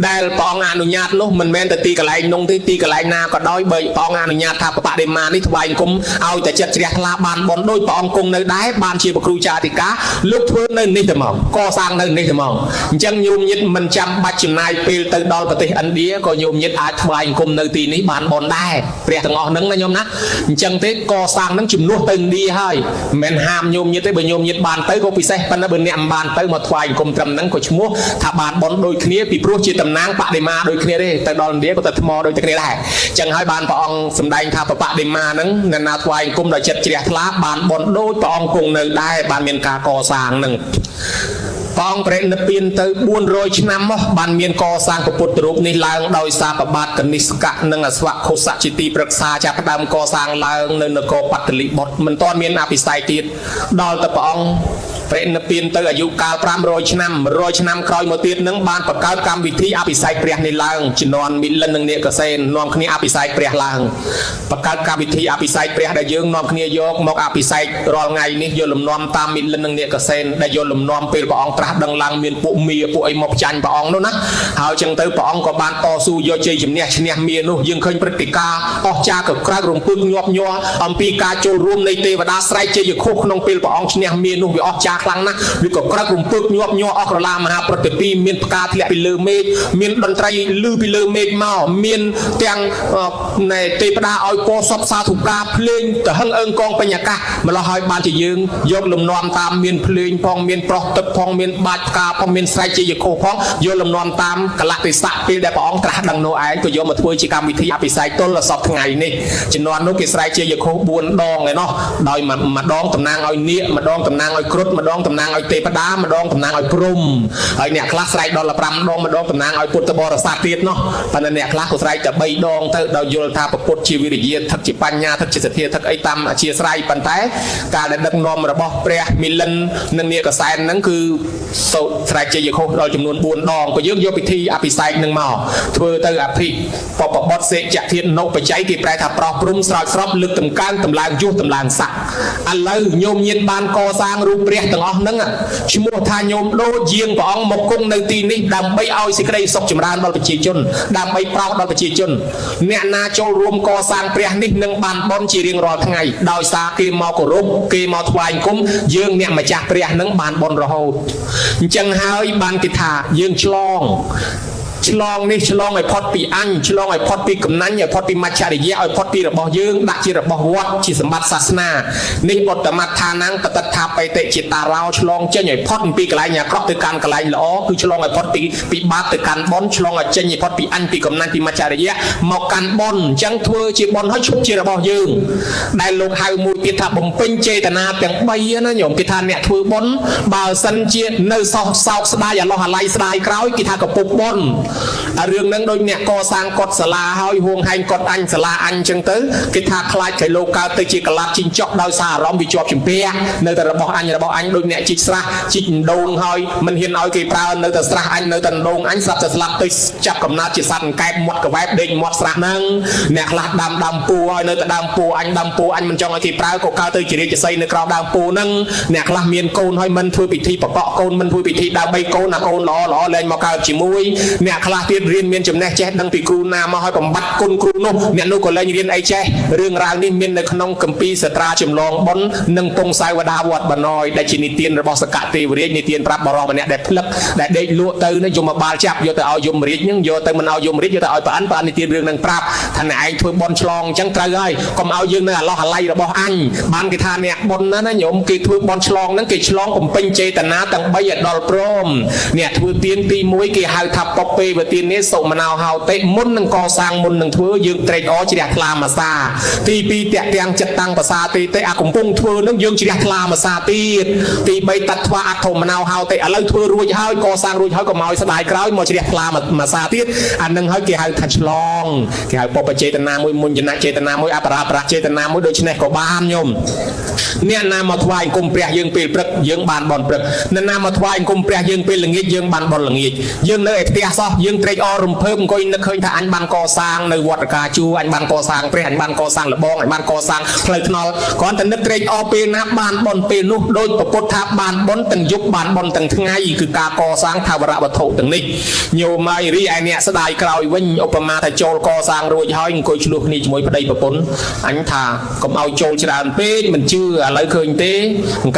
ដែលព្រះអង្គអនុញ្ញាតនោះមិនមែនតែទីកន្លែងនងទេទីកន្លែងណាក៏ដោយបើព្រះអង្គអនុញ្ញាតថាបបដិមានេះថ្វាយអង្គមឲ្យតែចិត្តជ្រះថ្លាបានបនដូចព្រះអង្គគង់នៅដែរបានជាព្រះគ្រូចាតិកាលោកធ្វើនៅនេះតែមកកសាងនៅនេះតែមកអញ្ចឹងញោមញាតមិនចាំបាច់ចំណាយពេលទៅដល់ប្រទេសឥណ្ឌាក៏ញោមញាតអាចថ្វាយអង្គមនៅទីនេះបានបនដែរព្រះទាំងអស់ហ្នឹងណាញោមណាអញ្ចឹងទេកសាងហ្នឹងជំនួសទៅឥណ្ឌាហើយមិនមែនហាមញោមញាតទេបើញោមញាតបានទៅក៏ពិសេសប៉ុន្តែបើអ្នកមិនបានទៅមកថ្វាយអង្គមត្រឹមហ្នឹងក៏ឈ្មោះថាបានបនដូចគ្នាពីព្រោះជាតំណាងបដិមាដូចគ្នាទេទៅដល់ឥណ្ឌាក៏ទៅថ្មដូចគ្នាដែរអញ្ចឹងហើយបានព្រះអង្គសម្ដែងថាបដិមាហ្នឹងអ្នកណាថ្វាយអង្គមដោយចិត្តជ្រះថ្លាបានបនដូចព្រះអង្គគង់នៅដែរបានមានការកសាងហ្នឹងព្រះអង្គប្រនិព្វានទៅ400ឆ្នាំមកបានមានកសាងព្រះពុទ្ធរូបនេះឡើងដោយសារប្របាទកនិស្កៈនិងអស្វខុសៈជាទីប្រឹក្សាចាប់ផ្ដើមកសាងឡើងនៅនគរបតលិបុត្រមិនទាន់មានអភិសេកទៀតដល់ទៅព្រះអង្គប្រនិព្វានទៅអាយុកាល500ឆ្នាំ100ឆ្នាំក្រោយមកទៀតនឹងបានបង្កើតកម្មវិធីអភិសេកព្រះនេះឡើងជំនាន់មិលិននិងនាគសេននាំគ្នាអភិសេកព្រះឡើងបង្កើតកម្មវិធីអភិសេកព្រះដែលយើងនាំគ្នាយកមកអភិសេករាល់ថ្ងៃនេះយកលំនាំតាមមិលិននិងនាគសេនដែលយកលំនាំពេលព្រះអង្គត្រាស់ដឹងឡើងមានពួកមាពួកអីមកចាញ់ព្រះអង្គនោះណាហើយចឹងទៅព្រះអង្គក៏បានតស៊ូយកជ័យជំនះឈ្នះមានោះយើងឃើញព្រឹត្តិការណ៍អស្ចារ្យក៏ក្រើករំពឹងញាប់ញ័រអំពីការចូលរួមនៃទេវតាស្រែកជ័យឃោសក្នុងពេលព្រះអង្គឈ្នះមានោះវាអស្ចារ្យខ្លាំងណាស់វាក៏ក្រើករំពឹកញាប់ញ័រអស់ក្រឡាមហាប្រតិពីមានផ្កាធ្លាក់ពីលើមេឃមានតន្ត្រីលឺពីលើមេឃមកមានទាំងនៃទេវតាឲ្យពរសពសាធុការភ្លេងទៅហឹងអឹងកងពេញអាកាសម្លោះហើយបានជាយើងយកលំនាំតាមមានភ្លេងផងមានប្រោះទឹកផងមានបាច់ផ្កាផងមានស្រែកជ័យឃោសផងយកលំនាំតាមកលៈទេសៈពេលដែលព្រះអង្គត្រាស់ដឹងនោះឯងក៏យកមកធ្វើជាកម្មវិធីអភិសេកទល់សពថ្ងៃនេះជំនាន់នោះគេស្រែកជ័យឃោស4ដងឯណោះដោយម្ដងតំណាងឲ្យនាគម្ដងតំណាងឲ្យគ្រុឌម្ដងតំណាងឲ្យទេវតាម្ដងតំណាងឲ្យព្រំហើយអ្នកខ្លះស្រែកដល់5ដងម្ដងតំណាងឲ្យពុទ្ធបរិស័ទទៀតណោះប៉ុន្តែអ្នកខ្លះក៏ស្រែកតែ3ដងទៅដោយយល់ថាពុទ្ធជាវិរិយធិកជាបញ្ញាធិកជាសទ្ធាធិកអីតាមអធិស្ឋានប៉ុន្តែការដែលដឹកនាំរបស់ព្រះមិលិននិងនាគសែនហ្នឹងគឺសូត្រស្រែកជ័យឃោសដល់ចំនួន4ដងក៏យើងយកពិធីអភិសេកនឹងមកធ្វើទៅអភិបពបុត្រសេចធាតុនុបច្ច័យគេប្រែថាប្រោះព្រំស្រោចស្រពលើកតម្កើងតម្លើងយុះតម្លើងស័កឥឡូវញោមញាតបានកសាងរូបព្រះទាំងអស់ហ្នឹងឈ្មោះថាញោមដូចយាងព្រះអង្គមកគង់នៅទីនេះដើម្បីឲ្យសេចក្តីសុខចម្រើនដល់ប្រជាជនដើម្បីប្រោសដល់ប្រជាជនអ្នកណាចូលរួមកសាងព្រះនេះនឹងបានបុណ្យជារៀងរាល់ថ្ងៃដោយសារគេមកគោរពគេមកថ្វាយអង្គមយើងអ្នកម្ចាស់ព្រះនឹងបានបុណ្យរហូតអញ្ចឹងហើយបានគេថាយើងឆ្លងឆ្លងនេះឆ្លងឲ្យផុតពីអញឆ្លងឲ្យផុតពីកំណាញ់ឲ្យផុតពីមច្ឆរិយៈឲ្យផុតពីរបស់យើងដាក់ជារបស់វត្តជាសម្បត្តិសាសនានេះឧត្តមដ្ឋានំបតិដ្ឋាបេតិជាតារោឆ្លងចេញឲ្យផុតពីកន្លែងអាក្រក់ទៅកាន់កន្លែងល្អគឺឆ្លងឲ្យផុតពីបាបទៅកាន់បុណ្យឆ្លងឲ្យចេញឲ្យផុតពីអញពីកំណាញ់ពីមច្ឆរិយៈមកកាន់បុណ្យអញ្ចឹងធ្វើជាបុណ្យឲ្យឈប់ជារបស់យើងដែលលោកហៅមួយទៀតថាបំពេញចេតនាទាំង3ណាញោមគេថាអ្នកធ្វើបុណ្យបើសិនជានៅសោកសោកស្ដាយអាឡោះអាល័យស្ដាយក្រោយគេថាកពុបបុណ្យរឿងហ្នឹងដូចអ្នកកសាងកុដិសាលាហើយហួងហែងកុដិអញសាលាអញអញ្ចឹងទៅគេថាខ្លាចគេលោកកើតទៅជាកលាប់ជីងចុកដោយសារអារម្មណ៍វាជាប់ជំពាក់នៅតែរបស់អញរបស់អញដូចអ្នកជីកស្រះជីកដងហើយមិនហ៊ានឲ្យគេប្រើនៅតែស្រះអញនៅតែដងអញស្រាប់តែស្លាប់ទៅចាប់កំណើតជាសត្វអង្កែបមាត់កវែបដេកមាត់ស្រះហ្នឹងអ្នកខ្លះដាំដើមពូហើយនៅតែដើមពូអញដើមពូអញមិនចង់ឲ្យគេប្រើក៏កើតទៅជារាជសីនៅក្រោមដើមពូហ្នឹងអ្នកខ្លះមានកូនហើយមិនធ្វើពិធីបកកកូនមិនធ្វើពិធីដើម្បីកូនណាកូនល្អល្អលែងមកកើតជាមួយអ្នកខ្លះទៀតរៀនមានចំណេះចេះដឹងពីគ្រូណាមកឲ្យបំបត្តិគុណគ្រូនោះអ្នកនោះក៏លែងរៀនអីចេះរឿងរ៉ាវនេះមាននៅក្នុងគម្ពីរសត្រាចម្លងបុណ្យនិងពងសាវតាវត្តបណយដែលជានិទានរបស់សកទេវរាជនិទានប្រាប់បរិសម្នាក់ដែលផ្លឹកដែលដេកលក់ទៅនេះយមបាលចាប់យកទៅឲ្យយមរាជនឹងយកទៅមិនឲ្យយមរាជយកទៅឲ្យប្រអិនប្រអិននិទានរឿងនឹងប្រាប់ថាអ្នកឯងធ្វើបុណ្យឆ្លងអញ្ចឹងត្រូវហើយកុំឲ្យយើងនៅអាឡោះអាល័យរបស់អញបានគេថាអ្នកបុណ្យណាណាញោមគេធ្វើបុណ្យឆ្លងហ្នឹងគេឆ្លងបំពេញចេតនាទាំង3ឲ្យដល់ព្រមអ្នកធ្វើទានទី1គេហៅថាពពេវទាននេះសុមនោហោតិមុននឹងកសាងមុននឹងធ្វើយើងត្រេកអរជ្រះថ្លាមួយសាទី2តាក់ទាំងចិត្តតាំងភាសាទីទេអាកំពុងធ្វើនឹងយើងជ្រះថ្លាមួយសាទៀតទី3តត្វាអធមនោហោតិឥឡូវធ្វើរួចហើយកសាងរួចហើយក៏មកឲ្យស្ដាយក្រោយមកជ្រះថ្លាមួយសាទៀតអានឹងហើយគេហៅថាឆ្លងគេហៅពពចេតនាមួយមុញ្ញចេតនាមួយអបរាបរចេតនាមួយដូច្នេះក៏បានញោមអ្នកណាមកថ្វាយអង្គមព្រះយើងពេលព្រឹកយើងបានបន់ព្រឹកអ្នកណាមកថ្វាយអង្គមព្រះយើងពេលល្ងាចយើងបានបន់ល្ងាចយើងនៅឯផ្ទះសោះ យើងត្រេកអររំភើបអង្គុយនឹកឃើញថាអញបានកសាងនៅវត្តកាជួអញបានកសាងព្រះអញបានកសាងលបងអញបានកសាងផ្លូវថ្នល់គ្រាន់តែនឹកត្រេកអរពេលណាបានបុណ្យពេលនោះដោយពុទ្ធថាបានបុណ្យទាំងយប់បានបុណ្យទាំងថ្ងៃគឺការកសាងថាវរវត្ថុទាំងនេះញោមហើយរីឯអ្នកស្ដាយក្រោយវិញឧបមាថាចូលកសាងរួចហើយអង្គុយឆ្លោះគ្នាជាមួយប្តីប្រពន្ធអញថាកុំឲ្យចូលច្រើនពេកមិនជឿឥឡូវឃើញទេ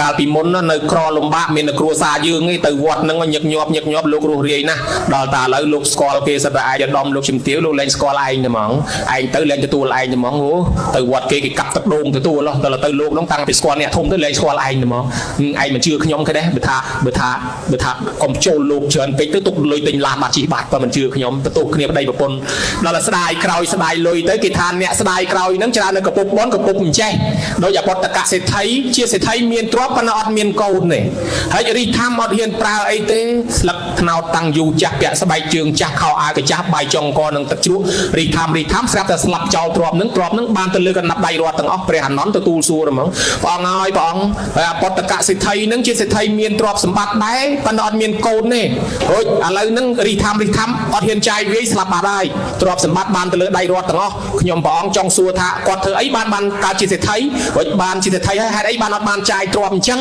កាលពីមុននៅក្រលំបាកមាននៅគ្រួសារយើងឯងទៅវត្តហ្នឹងញឹកញាប់ញឹកញាប់លោករស់រាយណាស់ដល់តាឥឡូវលោកស្គាល់គេសិតតែឯងដំលោកជំទាវលោកលែងស្គាល់ឯងតែហ្មងឯងទៅលែងទទួលឯងតែហ្មងអូទៅវត្តគេគេកាប់ទឹកដូងទទួលដល់ទៅលោកហ្នឹងតាំងពីស្គាល់អ្នកធំទៅលែងស្គាល់ឯងតែហ្មងឯងមិនជឿខ្ញុំគេដែរបើថាបើថាបើថាកុំចូលលោកច្រើនពេកទៅទុកលុយទិញឡានបាត់ជីបាត់បើមិនជឿខ្ញុំបន្ទោសគ្នាប្តីប្រពន្ធដល់ស្ដាយក្រោយស្ដាយលុយទៅគេថាអ្នកស្ដាយក្រោយហ្នឹងច្រើននៅកពុកបនកពុកមិនចេះដោយអបតកសេដ្ឋីជាសេដ្ឋីមានទ្រព្យប៉ុន្តែអត់មានកូនទេហើយរិះថាំអត់ហ៊ានប្រើអីទេស្លឹកថ្នោតតាំងយូរចាស់ពាក់ស្បែកជើងចាស់ខោអាវកាចាស់បាយចុងកនឹងទឹកជ្រក់រិះថាំរិះថាំស្រាប់តែស្លាប់ចោលទ្រព្យហ្នឹងទ្រព្យហ្នឹងបានទៅលើកណ្ដាប់ដៃរដ្ឋទាំងអស់ព្រះអានន្ទទទួលសួរហ្មងព្រះអង្គហើយព្រះអង្គហើយអបតកសេដ្ឋីហ្នឹងជាសេដ្ឋីមានទ្រព្យសម្បត្តិដែរប៉ុន្តែអត់មានកូនទេរួចឥឡូវហ្នឹងរិះថាំរិះថាំអត់ហ៊ានចាយវាយស្លាប់បាត់ហើយទ្រព្យសម្បត្តិបានទៅលើដៃរដ្ឋទាំងអស់ខ្ញុំព្រះអង្គចង់សួរថាគាត់ធ្វើអីបានបានកើតជាសេដ្ឋីរួចបានជាសេដ្ឋីហើយហេតុអីបានអត់បានចាយទ្រព្យអញ្ចឹង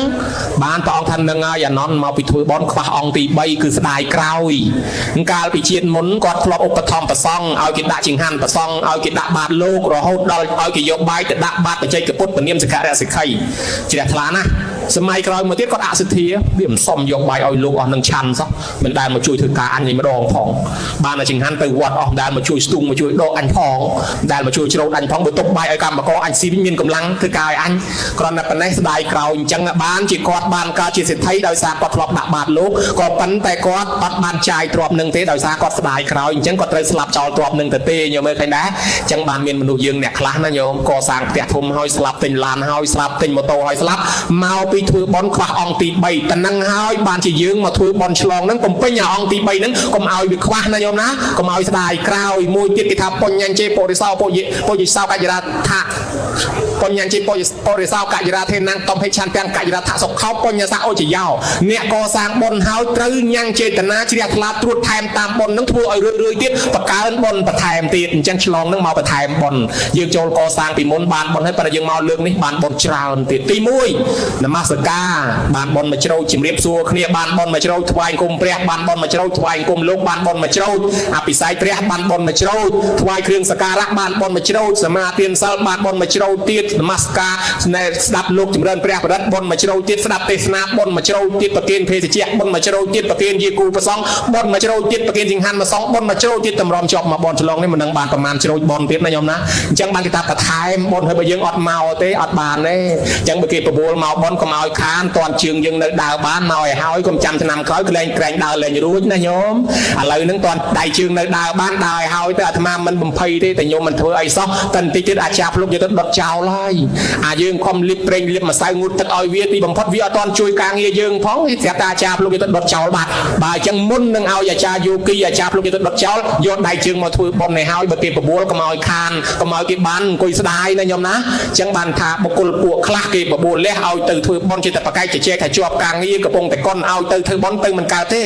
បានព្រះអង្គថានឹងហើយអានន្ទមកពីធ្វើបន់ខ្វះអង្គទី3គឺស្ដាយក្រោយកាលពីជាតិមុនគាត់ធ្លាប់ឧបត្ថម្ភប្រសង់ឲ្យគេដាក់ចង្ហាន់ប្រសង់ឲ្យគេដាក់បាតលោករហូតដល់ឲ្យគេយកបាយទៅដាក់បាតបច្ចេកពុទ្ធពនាមសក្ករសិក្ខីជ្រះថ្លាណាស់សម័យក្រោយមកទៀតគាត់អសិទ្ធាវាមិនសមយកបាយឲ្យលោកអស់នឹងឆាន់សោះមិនដែលមកជួយធ្វើការអញឯម្ដងផងបានតែចង្ហាន់ទៅវត្តអស់មិនដែលមកជួយស្ទូងមកជួយដកអញផងមិនដែលមកជួយច្រូតអញផងបើទុកបាយឲ្យកម្មករអញស៊ីវិញមានកម្លាំងធ្វើការឲ្យអញគ្រាន់តែប៉ុណ្ណេះស្ដាយក្រោយអញ្ចឹងបានជាគាត់បានកើតជាសេដ្ឋីដោយសារគាត់ធ្លាប់ដាក់បាតលោកក៏ប៉ុន្តែគាត់អត់បានចាយទ្រព្យនឹងទេដោយសារគាត់ស្ដាយក្រោយអញ្ចឹងគាត់ត្រូវស្លាប់ចោលទ្រព្យនឹងទៅទេញោមមើលឃើញដែរអញ្ចឹងបានមានមនុស្សយើងអ្នកខ្លះណាញោមកសាងផ្ទះធំហើយស្លាប់ទិញឡានហើយស្លាប់ទិញម៉ូតូហើយស្លាប់មកពីធ្វើបន់ខ្វះអង្គទី3តនឹងហើយបានជាយើងមកធ្វើបន់ឆ្លងហ្នឹងបំពេញអាអង្គទី3ហ្នឹងកុំឲ្យវាខ្វះណាញោមណាកុំឲ្យស្ដាយក្រោយមួយទៀតគេថាបញ្ញញ្ចេបរិសោពុយពុយសោកច្ចរាថាបញ្ញញ្ចេបរិសោកច្ចរាធេណាំងតំហិឆានទាំងកច្ចរាថសុខោបញ្ញសៈអុជយោអ្នកកសាងបុណ្យហើយត្រូវញ៉ាំងចេតនាជ្រះថ្លាត្រួតថែមតាមបុណ្យហ្នឹងធ្វើឲ្យរឿយៗទៀតបង្កើនបុណ្យបន្ថែមទៀតអញ្ចឹងឆ្លងហ្នឹងមកបន្ថែមបុណ្យយើងចូលកសាងពីមុនបានបុណ្យហើយប៉ុន្តែយើងមកលើកនេះបានបុណ្យច្រើនទៀតទី1នមស្ការបានបុណ្យមួយច្រូតជំរាបសួរគ្នាបានបុណ្យមួយច្រូតថ្វាយគុំព្រះបានបុណ្យមួយច្រូតថ្វាយគុំលោកបានបុណ្យមួយច្រូតអភិសេកព្រះបានបុណ្យមួយច្រូតថ្វាយគ្រឿងសក្ការៈបានបុណ្យមួយច្រូតសមាទានសិលបានបុណ្យមួយច្រូតទៀតនមស្ការស្ដាប់លោកចម្រើនព្រះបរិត្តបុណ្យមួយច្រូតទៀតស្ដាប់ទេសនាបុណ្យមួយច្រូតទៀតប្រគេនភេសជ្ជៈបុណ្យមួយច្រូតទៀតប្រគេនយាគូប្រសងបុណ្យមួយច្រូតទៀតប្រគេនចង្ហាន់មួយសងបុណ្យមួយច្រូតទៀតតម្រាំជាប់មកបុណ្យឆ្លងនេះមិននឹងបានប្រមាណច្រូតបុណ្យទៀតណាញោមណាអញ្ចឹងបានគេថាបន្ថែមបុណ្យហើយបើយើងអត់មកទេអត់បានទេអញ្ចឹងបើគេប្រមូលមកបុណ្យកុំឲ្យខានតន់ជើងយើងនៅដើរបានមកឲ្យហើយកុំចាំឆ្នាំក្រោយក្លែងក្រែងដើរលែងរួចណាញោមឥឡូវហ្នឹងតន់ដៃជើងនៅដើរបានដើរឲ្យហើយទៅអាត្មាមិនបំភ័យទេតែញោមមិនធ្វើអីសោះតែបន្តិចទៀតអាចារ្យភ្លុកយកទៅដុតចោលហើយអាយើងខំលៀបប្រេងលៀបម្សៅងូតទឹកឲ្យវាទីបំផុតវាអត់តន់ជួយការងារយើងផងស្រាប់តែអាចារ្យភ្លុកយកទៅដុតចោលបាត់បើអញ្ចឹងមុននឹងឲ្យអាចារ្យយោគីអាចារ្យភ្លុកយកទៅដុតចោលយកដៃជើងមកធ្វើបុណ្យឲ្យហើយបើគេប្រមូលកុំឲ្យខានកុំឲ្យគេបានអង្គុយស្ដាយណាញោមណាអញ្ចឹងបានថាបុគ្គលពួកខ្លះគេបបួលលះឲ្យទៅធ្វើបុណ្យជាតែប្រកែកជជែកថាជាប់ការងារកំពុងតែកុនឲ្យទៅធ្វើបុណ្យទៅមិនកើតទេ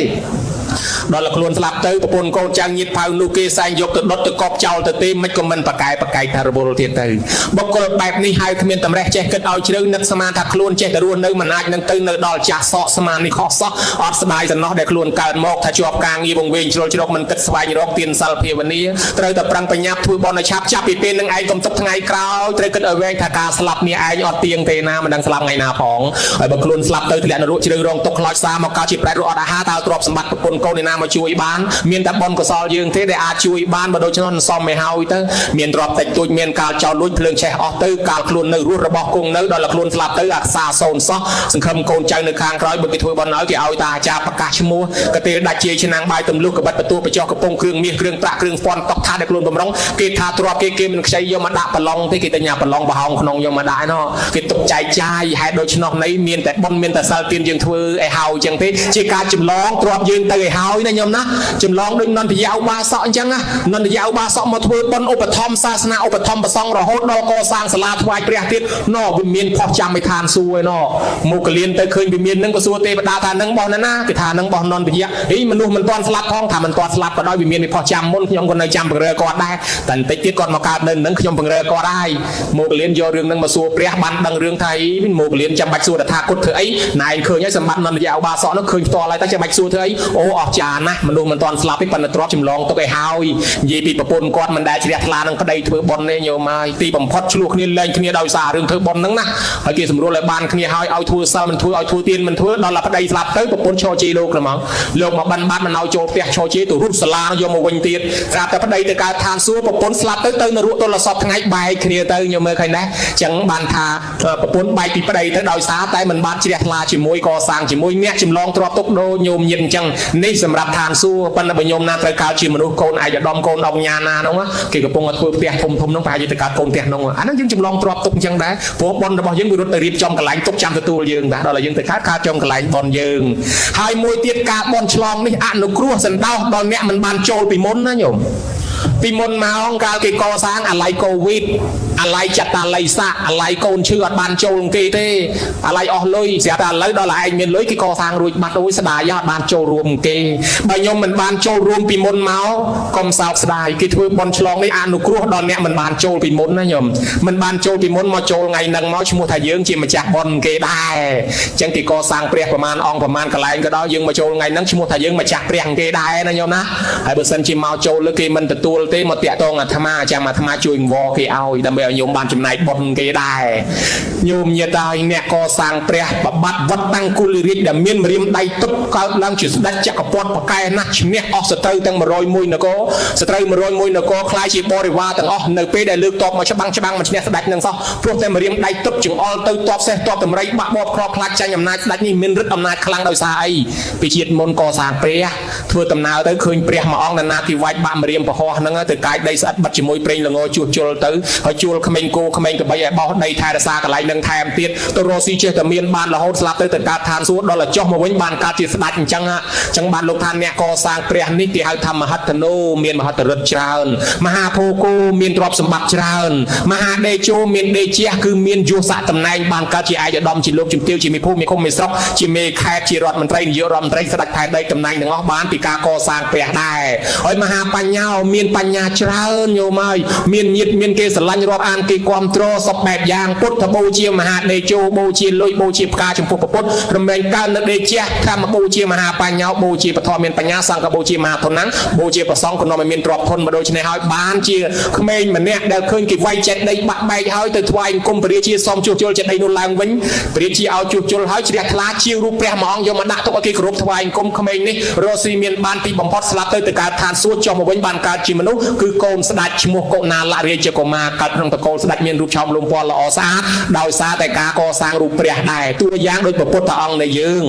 ដល់ខ្លួនស្លាប់ទៅប្រពន្ធកូនចៅញាតិផៅនោះគេសែងយកទៅដុតទៅកប់ចោលទៅទេមិនក៏មិនប្រកែប្រកែកថារវល់ទៀតទៅបុគ្គលបែបនេះហើយគ្មានតម្រេះចេះគិតឲ្យជ្រៅនឹកស្មានថាខ្លួនចេះតែរស់នៅមិនអាចនឹងទៅនៅដល់ចាស់សក់ស្មាននេះខុសសោះអត់ស្ដាយសំណោះដែលខ្លួនកើតមកថាជាប់ការងារវង្វេងជ្រុលជ្រកមិនគិតស្វែងរកទានសិលភាវនាត្រូវតែប្រឹងបញ្ញាប់ធ្វើបុណ្យឲ្យឆាប់ចាប់ពីពេលនឹងឯងកុំទុកថ្ងៃក្រោយត្រូវគិតឲ្យវែងថាការស្លាប់នេះឯងអត់ទៀងទេណាមិនដឹងស្លាប់ថ្ងៃណាផងហើយបើខ្លួនស្លាប់ទៅធ្លាក់នរកជ្រៅរងទុកខ្លោចសាមកកើតជាប្រែតរអត់អាហារតើទ្រព្យសម្បត្តិប្រពន្ធកូនឯណាមកជួយបានមានតែបុណ្យកុសលយើងទេដែលអាចជួយបានបើដូច្នោះសំឲ្យហើយទៅមានទ្រព្យតិចតួចមានកាលចោលលួចភ្លើងឆេះអស់ទៅកាលខ្លួននៅរស់របស់គង់នៅដល់ខ្លួនស្លាប់ទៅអាសាសូនសោះសង្ឃឹមកូនចៅនៅខាងក្រោយបើគេធ្វើបុណ្យឲ្យគេឲ្យតាអាចារ្យប្រកាសឈ្មោះកទេលដាច់ជាឆ្នាំងបាយទម្លុះកបិតបន្ទួបញ្ចុះកំពង់គ្រឿងមាសគ្រឿងប្រាក់គ្រឿងស្ពាន់តុកថាដែលខ្លួនបំរុងគេថាទ្រព្យគេគេមិនខ្ចីយកមកដាក់ប្រឡងទេគេតែញ៉ាប្រឡងប្រហោងក្នុងយកមកដាក់ណោះគេទុកចែកចាយហេតុដូច្នោះនៃមានតែបុណ្យមានតែសិលទានយើងធ្វើឲ្យហើយចឹងទេជាការចម្លងទ្រព្យយើងទៅឲ្យ ឲ្យហើយណាញោមណាចម្លងដូចនន្តយាឧបាសកអញ្ចឹងណានន្តយាឧបាសកមកធ្វើបុណ្យឧបត្ថម្ភសាសនាឧបត្ថម្ភប្រសង់រហូតដល់កសាងសាលាថ្វាយព្រះទៀតណវិមានផុសចាំឲ្យឋានសួគ៌ឯណមកលៀនទៅឃើញវិមាននឹងក៏សួរទេវតាថានឹងបោះណាណាគេថានឹងបោះនន្តយៈអីមនុស្សមិនទាន់ស្លាប់ផងថាមិនទាន់ស្លាប់ក៏ដោយវិមានវាផុសចាំមុនខ្ញុំក៏នៅចាំពង្រើគាត់ដែរតែបន្តិចទៀតគាត់មកកើតនៅនឹងខ្ញុំពង្រើគាត់ហើយមកលៀនយករឿងនឹងមកសួរព្រះបានដឹងរឿងថាអីមកលៀនចាំបាច់សួរតថាគតធ្វើអីណែឯងឃើញហើយសម្បត្តិនន្តយៈឧបាសកនោះឃើញផ្ទាល់ហើយតែចាំបាច់សួរធ្វើអីអូអស់ចាណាស់មនុស្សមិនទាន់ស្លាប់ទេប៉ុន្តែទ្របចម្លងទុកឲ្យហើយនិយាយពីប្រពន្ធគាត់មិនដែលជ្រះថ្លានឹងប្តីធ្វើបុណ្យទេញោមហើយទីបំផុតឆ្លោះគ្នាលែងគ្នាដោយសាររឿងធ្វើបុណ្យហ្នឹងណាហើយគេសម្រួលឲ្យបានគ្នាហើយឲ្យធ្វើសិលមិនធ្វើឲ្យធ្វើទានមិនធ្វើដល់តែប្តីស្លាប់ទៅប្រពន្ធឈរជេរលោកហ្មងលោកមកបិណ្ឌបាត់មិនឲ្យចូលផ្ទះឈរជេរទៅរុះសាលាយកមកវិញទៀតស្រាប់តែប្តីទៅកើតឋានសួគ៌ប្រពន្ធស្លាប់ទៅទៅនរកទល់សពថ្ងៃបែកគ្នាទៅញោមមើលឃើញដែរចឹងបានថាប្រពន្ធបែកពីប្តីទៅដោយសារតែមិនបានជ្រះថ្លាជាមួយកសាងជាមួយអ្នកចម្លងទ្រព្យទុកដូចញោមញាតអញ្ចឹងនេះសម្រាប់ឋានសួគ៌ប៉ុន្តែបើញោមណាត្រូវកើតជាមនុស្សកូនឯកឧត្តមកូនអង្គញាណានោះគេកំពុងតែធ្វើផ្ទះធំធំនោះប្រហែលជាទៅកើតកូនផ្ទះនោះអាហ្នឹងយើងចម្លងទ្រព្យទុកអញ្ចឹងដែរព្រោះបុណ្យរបស់យើងវារត់ទៅរៀបចំកន្លែងទុកចាំទទួលយើងដែរដល់តែយើងទៅកើតកើតចំកន្លែងបុណ្យយើងហើយមួយទៀតការបុណ្យឆ្លងនេះអនុគ្រោះសន្តោសដល់អ្នកមិនបានចូលពីមុនណាញោមពីមុនមកកាលគេកសាងអាល័យកូវីដអាល័យចតាល័យស័កអាល័យកូនឈឺអត់បានចូលគេទេអាល័យអស់លុយស្រាប់តែឥឡូវដល់ឯងមានលុយគេកសាងរួចបាត់អូយស្ដាយអត់បានចូលរួមគេបើខ្ញុំមិនបានចូលរួមពីមុនមកកុំសោកស្ដាយគេធ្វើបុណ្យឆ្លងនេះអនុគ្រោះដល់អ្នកមិនបានចូលពីមុនណាញោមមិនបានចូលពីមុនមកចូលថ្ងៃហ្នឹងមកឈ្មោះថាយើងជាម្ចាស់បុណ្យគេដែរអញ្ចឹងគេកសាងព្រះប្រមាណអង្គប្រមាណកន្លែងក៏ដោយយើងមកចូលថ្ងៃហ្នឹងឈ្មោះថាយើងម្ចាស់ព្រះគេដែរណាញោមណាហើយបើសិនជាមកចូលលើគេមិនទទួលទេមកតាក់ទងអាត្មាចាំអាត្មាជួយអង្វរគេឲ្យដើម្បីឲ្យញោមបានចំណែកបុណ្យគេដែរញោមញាតហើយអ្នកកសាងព្រះបបាត់វត្តតាំងគុលរាជដែលមានម្រាមដៃទុបកើតឡើងជាស្ដេចចក្រពត្តិប្រកែណាស់ឈ្នះអស់សត្រូវទាំង101នគរសត្រូវ101នគរខ្លាយជាបរិវារទាំងអស់នៅពេលដែលលើកតបមកច្បាំងច្បាំងមិនឈ្នះស្ដេចនឹងសោះព្រោះតែម្រាមដៃទុបចង្អុលទៅតបសេះតបតម្រៃបាក់បបខ្លោខ្លាចចាញ់អំណាចស្ដេចនេះមានឫទ្ធិអំណាចខ្លាំងដោយសារអីពីជាតិមុនកសាងព្រះធ្វើដំណើរទៅឃើញព្រះមួយអង្គណាគេវាច់បាក់ម្រាមពហោះហ្នឹងទៅកាយដីស្អិតបិទជាមួយប្រេងល្ងជួសជុលទៅហើយជួលក្មេងគោក្មេងក្របីឲ្យបោះដីថែរក្សាកន្លែងនឹងថែមទៀតទៅរកស៊ីចេះតែមានបានរហូតស្លាប់ទៅទៅកើតឋានសួគ៌ដល់តែចុះមកវិញបានកើតជាស្ដេចអញ្ចឹងអញ្ចឹងបានលោកថាអ្នកកសាងព្រះនេះគេហៅថាមហិទ្ធនោមានមហិទ្ធឫទ្ធិច្រើនមហាភោគោមានទ្រព្យសម្បត្តិច្រើនមហាដេជោមានដេជះគឺមានយុស័កតំណែងបានកើតជាឯកឧត្តមជាលោកជំទាវជាមេភូមិមេឃុំមេស្រុកជាមេខេត្តជារដ្ឋមន្ត្រីនាយករដ្ឋមន្ត្រីស្ដេចផែនដីតំណែងទាំងអស់បានពីការកសាងព្រះដែរហើយមហាបញ្ញាមានបញ្ញាច្រើនញោមហើយមានញាតិមានគេស្រឡាញ់រាប់អានគេគ្រប់គ្រងសពបែបយ៉ាងពុទ្ធបូជាមហាដេជោបូជាលុយបូជាផ្កាចំពោះពុទ្ធរមែងកើននៅដេជះធម្មបូជាមហាបញ្ញាបូជាពធមានបញ្ញាសង្ឃបូជាមហាធនណាំងបូជាប្រសងក៏នាំឲ្យមានទ្រព្យធនមកដូច្នេះហើយបានជាក្មេងម្នាក់ដែលឃើញគេវាយចេតិយបាក់បែកហើយទៅថ្វាយអង្គមព្រះរាជាសូមជួសជុលចេតិយនោះឡើងវិញព្រះរាជាឲ្យជួសជុលហើយជ្រះថ្លាជារូបព្រះមួយអង្គយកមកដាក់ទុកឲ្យគេគោរពថ្វាយអង្គមក្មេងនេះរស់ស៊ីមានបានទីបំផុតស្លាប់ទៅទៅកើតឋានសួគ៌ចុះមកវិញបានកើតជាមនុស្សគឺកូនស្ដេចឈ្មោះកុណាលរាជកុមារកើតក្នុងតកូលស្ដេចមានរូបឆោមលំពណ៌ល្អស្អាតដោយសារតែការកសាងរូបព្រះដែរតួយ៉ាងដូចព្រះពុទ្ធអង្គនៃយើង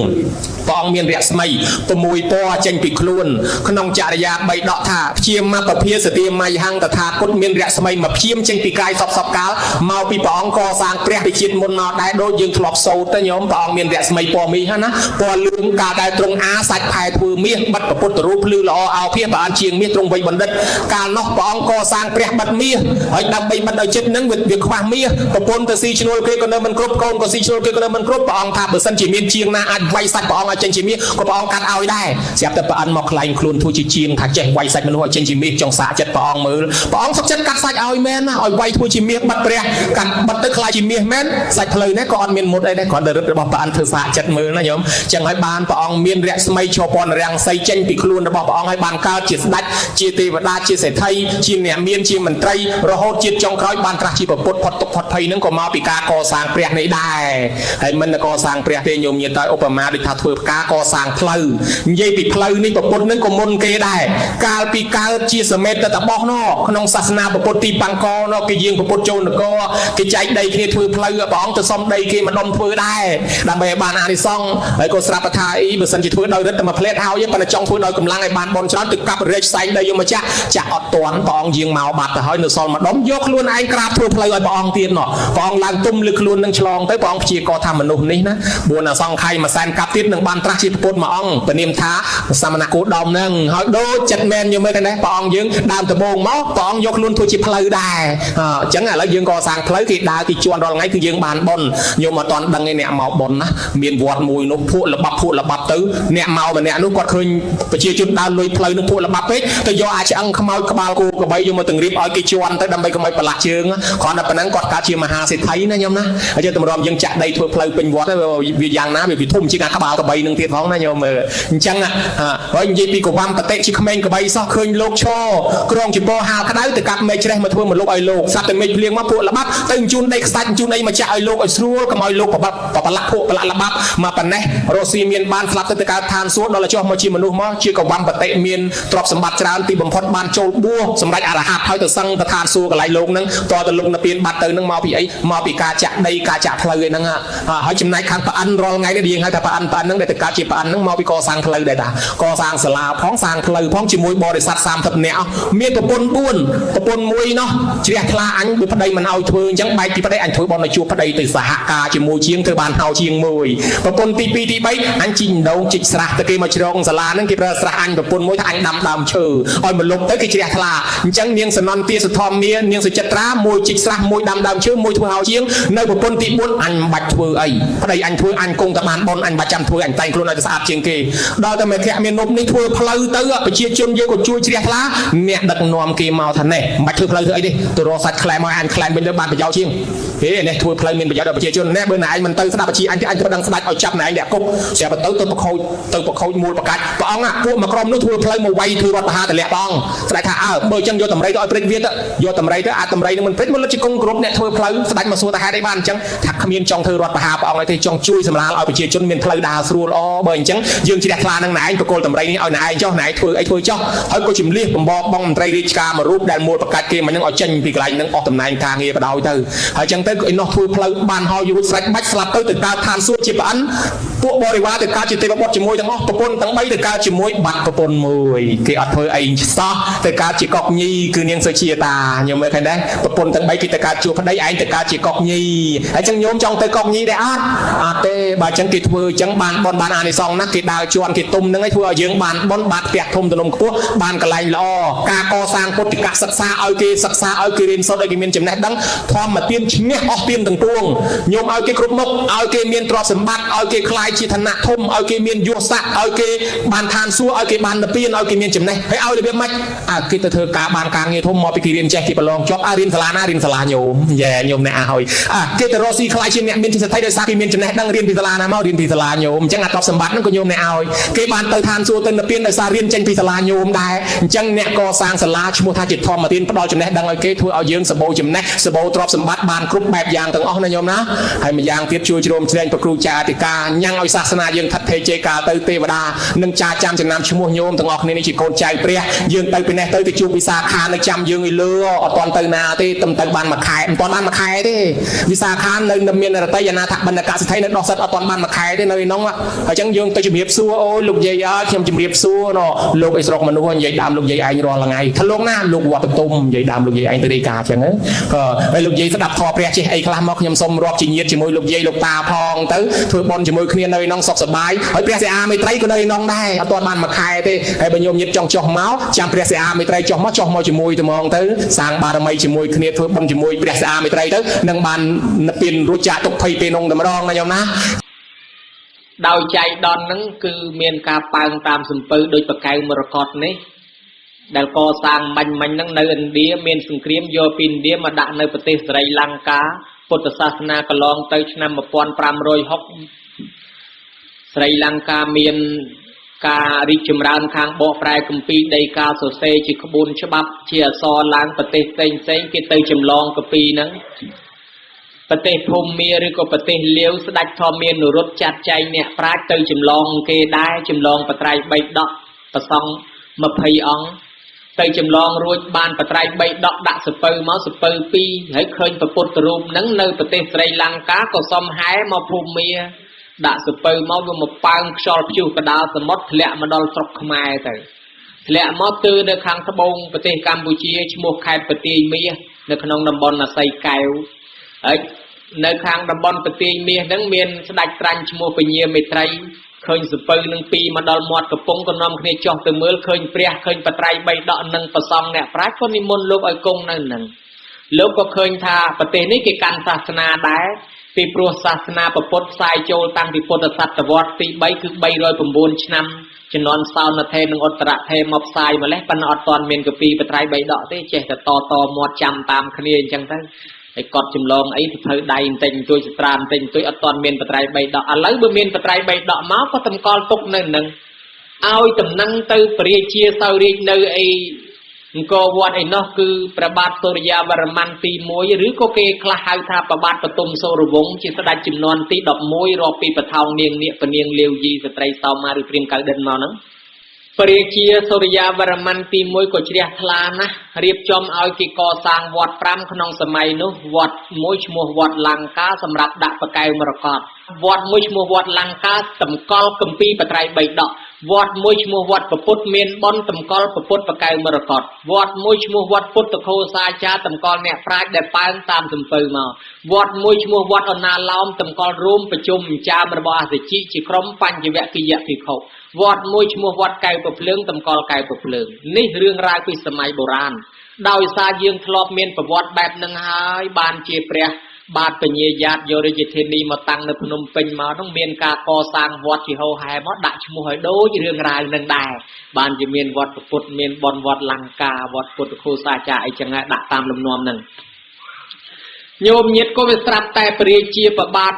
ព្រះអង្គមានរស្មី6ពណ៌ចេញពីខ្លួនក្នុងចរិយា3ដកថាព្យាមពភាសទាមយហੰតថាគតមានរស្មីមកព្យាមចេញពីកាយសពសពកាលមកពីព្រះអង្គកសាងព្រះពីជាតិមុនមកដែរដូចយើងធ្លាប់សូត្រទៅញោមព្រះអង្គមានរស្មីពណ៌មាសណាពណ៌លឿងកាលដែលទ្រង់អាសាច់ផែធ្វើមាសបិទពុទ្ធរូបភ្លឺល្អអោភាសព្រះអង្គជាងមាសទ្រង់វៃបណ្ឌិតកាលនោះព្រះអង្គកសាងព្រះបិទមាសហើយដើម្បីបិទឲ្យចិត្តនឹងវាខ្វះមាសប្រពន្ធទៅស៊ីឈ្នួលគេក៏នៅមិនគ្រប់កូនក៏ស៊ីឈ្នួលគេក៏នៅមិនគ្រប់ព្រះអង្គថាបើសិនជាមានជាងណាអាចវាយសាច់ព្រះអង្គឲ្យចេញជាមាសក៏ព្រះអង្គកាត់ឲ្យដែរស្រាប់តែព្រះអង្គមកខ្លែងខ្លួនធ្វើជាជាងថាចេះវាយសាច់មនុស្សឲ្យចេញជាមាសចង់សាកចិត្តព្រះអង្គមើលព្រះអង្គសុខចិត្តកាត់សាច់ឲ្យមែនណាឲ្យវាយធ្វើជាមាសបិទព្រះកាត់បិទទៅខ្លាយជាមាសមែនសាច់ផ្លូវនេះក៏អត់មានមុតអីដែរគ្រាន់តែរឹតរបស់ព្រះអង្គធ្វើសាកចិត្តមើលណាញោមចឹងឲ្យបានព្រះអង្គមានរស្មីឈរពណ៌រាំងសីចេញពីខ្លួនរបស់ព្រះអង្គឲ្យបានកើតជាស្ដេចជាទេវតាជាសេដ្ឋីជាអ្នកមានជាមន្ត្រីរហូតជាតិចុងក្រោយបានត្រាស់ជាពុទ្ធផុតទុក្ខផុតភ័យនឹងក៏មកពីការកសាងព្រះនេះដែរហើយមិនកសាងព្រះទេញោមញាតឲ្យឧបមាដូចថាធ្វើផ្កាកសាងផ្លូវនិយាយពីផ្លូវនេះពុទ្ធនឹងក៏មុនគេដែរកាលពីកើតជាសមេតតបោះណក្នុងសាសនាពុទ្ធទីបង្កណគេយាងពុទ្ធចូលនគរគេចែកដីគ្នាធ្វើផ្លូវព្រះអង្គទៅសុំដីគេម្ដុំធ្វើដែរដើម្បីឲ្យបានអានិសង្សហើយក៏ស្រាប់ថាអីបើសិនជាធ្វើដោយរិទ្ធតែមួយផ្លែតហើយប៉ុន្តែចង់ធ្វើដោយកម្លាំងឲ្យបានបនច្រើនទៅកាប់រែកផ្សែងដីយកមកចាក់ចាក់អត់តាន់ព្រះអង្គយាងមកបាត់ទៅហើយនៅសល់ម្ដុំយកខ្លួនឯងក្រាបធ្វើផ្លូវឲ្យព្រះអង្គទៀតណព្រះអង្គឡើងទុំលើខ្លួននឹងឆ្លងទៅព្រះអង្គព្យាករថាមនុស្សនេះណា4អសង្ខ័យមួយសែនកាប់ទៀតនឹង បានត្រាស់ជាពុទ្ធមួយអង្គពនាមថាសមណគោដមហ្នឹងហើយដូចចិត្តមែនញោមមើលកណ្ដេះព្រះអង្គយើងដើមដំបូងមកព្រះអង្គយកខ្លួនធ្វើជាផ្លូវដែរអញ្ចឹងឥឡូវយើងក៏សាងផ្លូវគេដើរគេជន់រាល់ថ្ងៃគឺយើងបានបុណ្យញោមអត់តន់ដឹងឯអ្នកមកបុណ្យណាមានវត្តមួយនោះភក់ល្បាប់ភក់ល្បាប់ទៅអ្នកមកម្នាក់នោះគាត់ឃើញប្រជាជនដើរលុយផ្លូវនោះភក់ល្បាប់ពេកទៅយកអាចឆ្អឹងខ្មោចក្បាលគោក្របីយកមកទាំងរៀបឲ្យគេជន់ទៅដើម្បីកុំឲ្យប្រឡាក់ជើងគ្រាន់តែប៉ុណ្ណឹងគាត់កើតជាមហាសេដ្ឋីណាញោមណាហើយយើងតម្រាំយើងចាក់ដីធ្វើផ្លូវពេញវត្តវាយ៉ាងណាវាធំជាងអាក្បាលក្របីនឹងទៀតផងណាញោមមើលអញ្ចឹងហើយនិយាយពីកវ៉ាំបតិជាក្មេងក្របីសោះឃើញលោកឈរក្រងជីពហាលក្តៅទៅកាត់មេឃច្រេះមកធ្វើមកលោកឲ្យលោកសត្វតែមេឃភ្លៀងមកពួកល្បាប់ទៅជូនដីខ្សាច់ជូនអីមកចាក់ឲ្យលោកឲ្យស្រួលកុំឲ្យលោកប្រប្រឡាក់ពួកប្រឡាក់ល្បាប់មកប៉ុណ្ណេះរស់ស៊ីមានបានស្លាប់ទៅទៅកើតឋានសួគ៌ដល់ចុះមកជាមនុស្សមកជាកវ៉ាំបតិមានទ្រព្យសម្បត្តិច្រើនទីបំផុតបានចូលបួសសម្រាប់អរហន្តហើយទៅសឹងទៅឋានសួគ៌កន្លែងលោកហ្នឹងតទៅលោកនិព្វានបាត់ទៅហ្នឹងមកពីអីមកពីការចាក់ដីការចាក់ផ្លូវឯហ្នឹងហើយចំណែកខាងប្អិនរាល់ថ្ងៃនេះយើងហៅថាប្អិនប្អិនហ្នឹងដែលទៅកើតជាប្អិនហ្នឹងមកពីកសាងផ្លូវដែរតាកសាងសាលាផងសាងផ្លូវផងជាមួយបរិស័ទ30នាក់មានប្រពន្ធ4ប្រពន្ធមួយនោះជ្រះថ្លាអញបើប្តីមិនឲ្យធ្វើអញ្ចឹងបែកពីប្តីអញធ្វើបន់ឲ្យជួបប្តីទៅសហការជាមួយជាងធ្វើបានហៅជាងមួយប្រពន្ធទី2ទី3អញជីកដងជីកស្រះទៅគេមកជ្រងសាលាហ្នឹងគេប្រើស្រះអញប្រពន្ធមួយថាអញដាំដើមឈើឲ្យមកលុបទៅគេជ្រះថ្លាអញ្ចឹងនាងសនន្ទាសុធម្មានាងសុចិត្រាមួយជីកស្រះមួយដាំដើមឈើមួយធ្វើហៅជាងនៅប្រពន្ធទី4អញមិនបាច់ធ្វើអីប្តីអញធ្វើអញគង់តែបានបន់អញបាច់ចាំធ្វើអញតែងខ្លួនឲ្យស្អាតជាងគេដល់តែមេភៈមាននំនេះធ្វើផ្លូវទៅប្រជាជនយើងក៏ជួយជ្រះថ្លាអ្នកដឹកនាំគេមកថានេះមិនបាច់ធ្វើផ្លូវធ្វើអីទេទៅរកសាច់ខ្លែមឲ្យអញខ្លែមវិញទៅបានប្រយោជន៍ជាងហេនេះធ្វើផ្លូវមានប្រយោជន៍ដល់ប្រជាជននេះបើណែឯងមិនទៅស្ដាប់ប្រជាអញទេអញទៅដឹងស្ដាច់ឲ្យចាប់ណែឯងដាក់គុកស្រាប់ទៅទៅប្រខូចទៅប្រខូចមូលប្រកាច់ព្រះអង្គពួកមកក្រុមនោះធ្វើផ្លូវមកវាយធ្វើរដ្ឋបហាតម្លាក់ព្រះអង្គស្ដាច់ថាអើបើអញ្ចឹងយកតម្រៃទៅឲ្យព្រិចវាទៅយកតម្រៃទៅអាតម្រៃនឹងមិនព្រិចមកលុតជាគង់គ្រប់អ្នកធ្វើផ្លូវស្ដាច់មកសួរថាហេតុអីបានអញ្ចឹងថាគ្មានចង់ធ្វើរដ្ឋបហាព្រះអង្គទេចង់ជួយសម្រាលឲ្យប្រជាជនមានផ្លូវដើរស្រួលអបើអញ្ចឹងយើងជ្រះថ្លានឹងណែឯងប្រគល់តម្រៃនេះឲ្យណែឯងចុះណែឯងធ្វើអីធ្វើចុះហើយក៏ជំលះបំបបងមន្ត្រីរាជការមួយរូបដែលមូលប្រកាច់គេមកនឹងឲ្យចេញពីកន្លែងនឹងអស់តំណែងការងារបដ ாய் ទៅហើយអញ្ចឹងទៅឯនោះធ្វើផ្លូវបានហើយរួចស្រេចបាច់ស្លាប់ទៅទៅកើតឋានសួគ៌ជាប្អិនពួកបរិវារទៅកើតជាទេវបុត្រជាមួយទាំងអស់ប្រពន្ធទាំង3ទៅកើតជាមួយបាត់ប្រពន្ធមួយគេអត់ធ្វើអីសោះទៅកើតជាកុកញីគឺនាងសុជាតាញោមមើលឃើញដែរប្រពន្ធទាំង3គេទៅកើតជួបប្តីឯងទៅកើតជាកុកញីហើយចឹងញោមចង់ទៅកុកញីដែរអត់អត់ទេបើចឹងគេធ្វើចឹងបានបនបានអានិសង្សណាស់គេដើរជន់គេទុំហ្នឹងឯងធ្វើឲ្យយើងបានបនបានផ្ទះធំទំនំខ្ពស់បានកន្លែងល្អការកសាងពុទ្ធិកសិក្សាឲ្យគេសិក្សាឲ្យគេរៀនសូត្រឲ្យគេមានចំណេះដឹងធម្មទានឈ្នះអស់ទានទាំងពួងញោមឲ្យគេគ្រប់មុខឲ្យគេមានទ្រព្យសម្បត្តិឲ្យគេខ្លាយជាឋានៈធំឲ្យគេមានយសស័ក្តិឲ្យគេបានឋានសួគ៌ឲ្យគេបាននិព្វានឲ្យគេមានចំណេះហើយឲ្យរបៀបម៉េចអើគេទៅធ្វើការបានការងារធំមកពីគេរៀនចេះគេប្រឡងជាប់អើរៀនសាលាណារៀនសាលាញោមយ៉ែញោមអ្នកអើហើយអើគេទៅរកស៊ីខ្លាយជាអ្នកមានជាសេដ្ឋីដោយសារគេមានចំណេះដឹងរៀនពីសាលាណាមករៀនពីសាលាញោមអញ្ចឹងអាទ្រព្យសម្បត្តិហ្នឹងក៏ញោមអ្នកឲ្យគេបានទៅឋានសួគ៌ទៅនិព្វានដោយសាររៀនចេញពីសាលាញោមដែរអញ្ចឹងអ្នកកសាងសាលាឈ្មោះថាជាធម្មទានផ្ដល់ចំណេះដឹងឲ្យគេធ្វើឲ្យយើងសម្បូរចំណេះសម្បូរទ្រព្យសម្បត្តិបានគ្រប់បែបយ៉ាងទាំងអស់ណាញោមណាហើយម្យ៉ាងទៀតជួយជ្រោមជ្រែងប្រគ្រូចាអធិការញ៉ាំងឲ្យសាសនាយើងថិតថេរជ័យកាលទៅទេវតានឹងចាចាំចំណាំឈ្មោះញោមទាំងអស់គ្នានេះជាកូនចៅព្រះយើងទៅពីនេះទៅទៅជួបវិសាខានៅចាំយើងឲ្យលើអត់ទាន់ទៅណាទេទំទៅបានមួយខែមិនទាន់បានមួយខែទេវិសាខានៅមានរតីអនាថបណ្ឌកសិទ្ធិនៅដោះសិទ្ធអត់ទាន់បានមួយខែទេនៅឯនោះហើយចឹងយើងទៅជំរាបសួរអូយលោកយាយអើយខ្ញុំជំរាបសួរណលោកអីស្រុកមនុស្សនិយាយដើមលោកយាយឯងរាល់ថ្ងៃថាលោកណាលោកវត្តទុំនិយាយដើមលោកយាយឯងទៅរាយការណ៍ចឹងហើយលោកយាយស្ដាប់ធម៌ព្រះចេះអីខ្លះមកខ្ញុំសូមរាប់ជាញាតិជាមួយលោកយាយលោកតាផងទៅធ្វើបុណ្យជាមួយគ្នានៅក្នុងសុខសប្បាយហើយព្រះសិអាមេត្រីក៏នៅក្នុងដែរអត់ទាន់បានមួយខែទេហើយបើញោមញាតិចង់ចុះមកចាំព្រះសិអាមេត្រីចុះមកចុះមកជាមួយត្មងទៅសាងបារមីជាមួយគ្នាធ្វើបុណ្យជាមួយព្រះសិអាមេត្រីទៅនឹងបាននិព្វានរួចចាកទុក្ខភ័យពេលនោះតែម្ដងណាញោមណា ដោយចៃដន្យហ្នឹងគឺមានការប៉ើងតាមសំពៅដោយបកៅមរកតនេះដែលកសាងបាញ់មិញហ្នឹងនៅឥណ្ឌាមានសង្គ្រាមយកពីឥណ្ឌាមកដាក់នៅប្រទេសស្រីលង្កាពុទ្ធសាសនាកន្លងទៅឆ្នាំ1560ស្រីលង្កាមានការរីកចម្រើនខាងបកប្រែគម្ពីរដីកាសរសេរជាក្បួនច្បាប់ជាអក្សរឡើងប្រទេសផ្សេងផ្សេងគេទៅចម្លងគម្ពីរហ្នឹងប្រទេសភូមាឬក៏ប្រទេសលាវស្ដេចធម្មមាននុរុទ្ធចាត់ចែងអ្នកប្រាជ្ញទៅចម្លងគេដែរចម្លងបត្រៃបីដកប្រសង់20អង្គទៅចម្លងរួចបានបត្រៃបីដកដាក់សពៅមកសពៅ2ហើយឃើញពពុទ្ធរូបហ្នឹងនៅប្រទេសស្រីលង្កាក៏សំហែមកភូមាដាក់សពៅមកវាមកប៉ើងខ្យល់ព្យុះកដាលសមុទ្រធ្លាក់មកដល់ស្រុកខ្មែរទៅធ្លាក់មកទើនៅខាងត្បូងប្រទេសកម្ពុជាឈ្មោះខេត្តបន្ទាយមាសនៅក្នុងតំបន់អាស័យកែវហើយនៅខាងតំបន់បន្ទាយមាសហ្នឹងមានស្ដេចត្រាញ់ឈ្មោះពញាមេត្រី ឃើញសពៅនឹងពីរមកដល់មាត់កំពង់ក៏នាំគ្នាចុះទៅមើលឃើញព្រះឃើញបត្រៃបីដកនិងប្រសង់អ្នកប្រាជ្ញក៏និមន្តលោកឲ្យគង់នៅនឹងលោកក៏ឃើញថាប្រទេសនេះគេកាន់សាសនាដែរពីព្រោះសាសនាពុទ្ធផ្សាយចូលតាំងពីពុទ្ធសតវត្សទី3គឺ309ឆ្នាំជំនាន់សោនថេនិងឧត្តរថេមកផ្សាយម្លេះប៉ុន្តែអត់ទាន់មានកាពីបត្រៃបីដកទេចេះតែតតមាត់ចាំតាមគ្នាអញ្ចឹងទៅហើយកត់ចម្លងអីទៅធ្វើដៃបន្តិចបន្តួចស្ត្រាបន្តិចបន្តួចអត់ទាន់មានបត្រៃបីដកឥឡូវបើមានបត្រៃបីដកមកក៏តម្កល់ទុកនៅនឹងឲ្យតំណឹងទៅព្រះរាជាសោយរាជនៅអីអង្គរវត្តឯនោះគឺព្រះបាទសូរិយាវរ្ម័នទី1ឬក៏គេខ្លះហៅថាព្រះបាទបទុមសូរវង្សជាស្ដេចចំនួនទី11រាប់ពីបថោងនាងនាគពនាងលាវយីស្ត្រីសោមាឬព្រាហ្មណ៍កៅដិនមកហ្នឹងព្រះរាជាសូរិយាវរ្ម័នទី1ក៏ជ្រះថ្លាណាស់រៀបចំឲ្យគេកសាងវត្ត5ក្នុងសម័យនោះវត្តមួយឈ្មោះវត្តលង្កាសម្រាប់ដាក់បកែវមរកតវត្តមួយឈ្មោះវត្តលង្កាតម្កល់គម្ពីរបត្រៃបីដកវត្តមួយឈ្មោះវត្តពពុទ្ធមានបុណ្យតម្កល់ពពុទ្ធបកែវមរកតវត្តមួយឈ្មោះវត្តពុទ្ធខោសាចាតម្កល់អ្នកប្រាជ្ញដែលប៉ើងតាមសំពៅមកវត្តមួយឈ្មោះវត្តអណាឡោមតម្កល់រួមប្រជុំចាមរបស់អសជិជាក្រុមបញ្ចវគិយភិក្ខុវត្តមួយឈ្មោះវត្តកែវប្រភ្លើងតម្កល់កែវប្រភ្លើងនេះរឿងរ៉ាវពីសម័យបុរាណដោយសារយើងធ្លាប់មានប្រវត្តិបែបនឹងហើយបានជាព្រះបាទពញាយ៉ាតយករាជធានីមកតាំងនៅភ្នំពេញមកនោះមានការកសាងវត្តជាហោហែមកដាក់ឈ្មោះឲ្យដូចរឿងរ៉ាវនឹងដែរបានជាមានវត្តពុទ្ធមានបនវត្តលង្កាវត្តពុទ្ធខោសាចាអីចឹងដែរដាក់តាមលំនាំនឹងញោមញាតក៏វាស្រាប់តែព្រះរាជាប្របាទ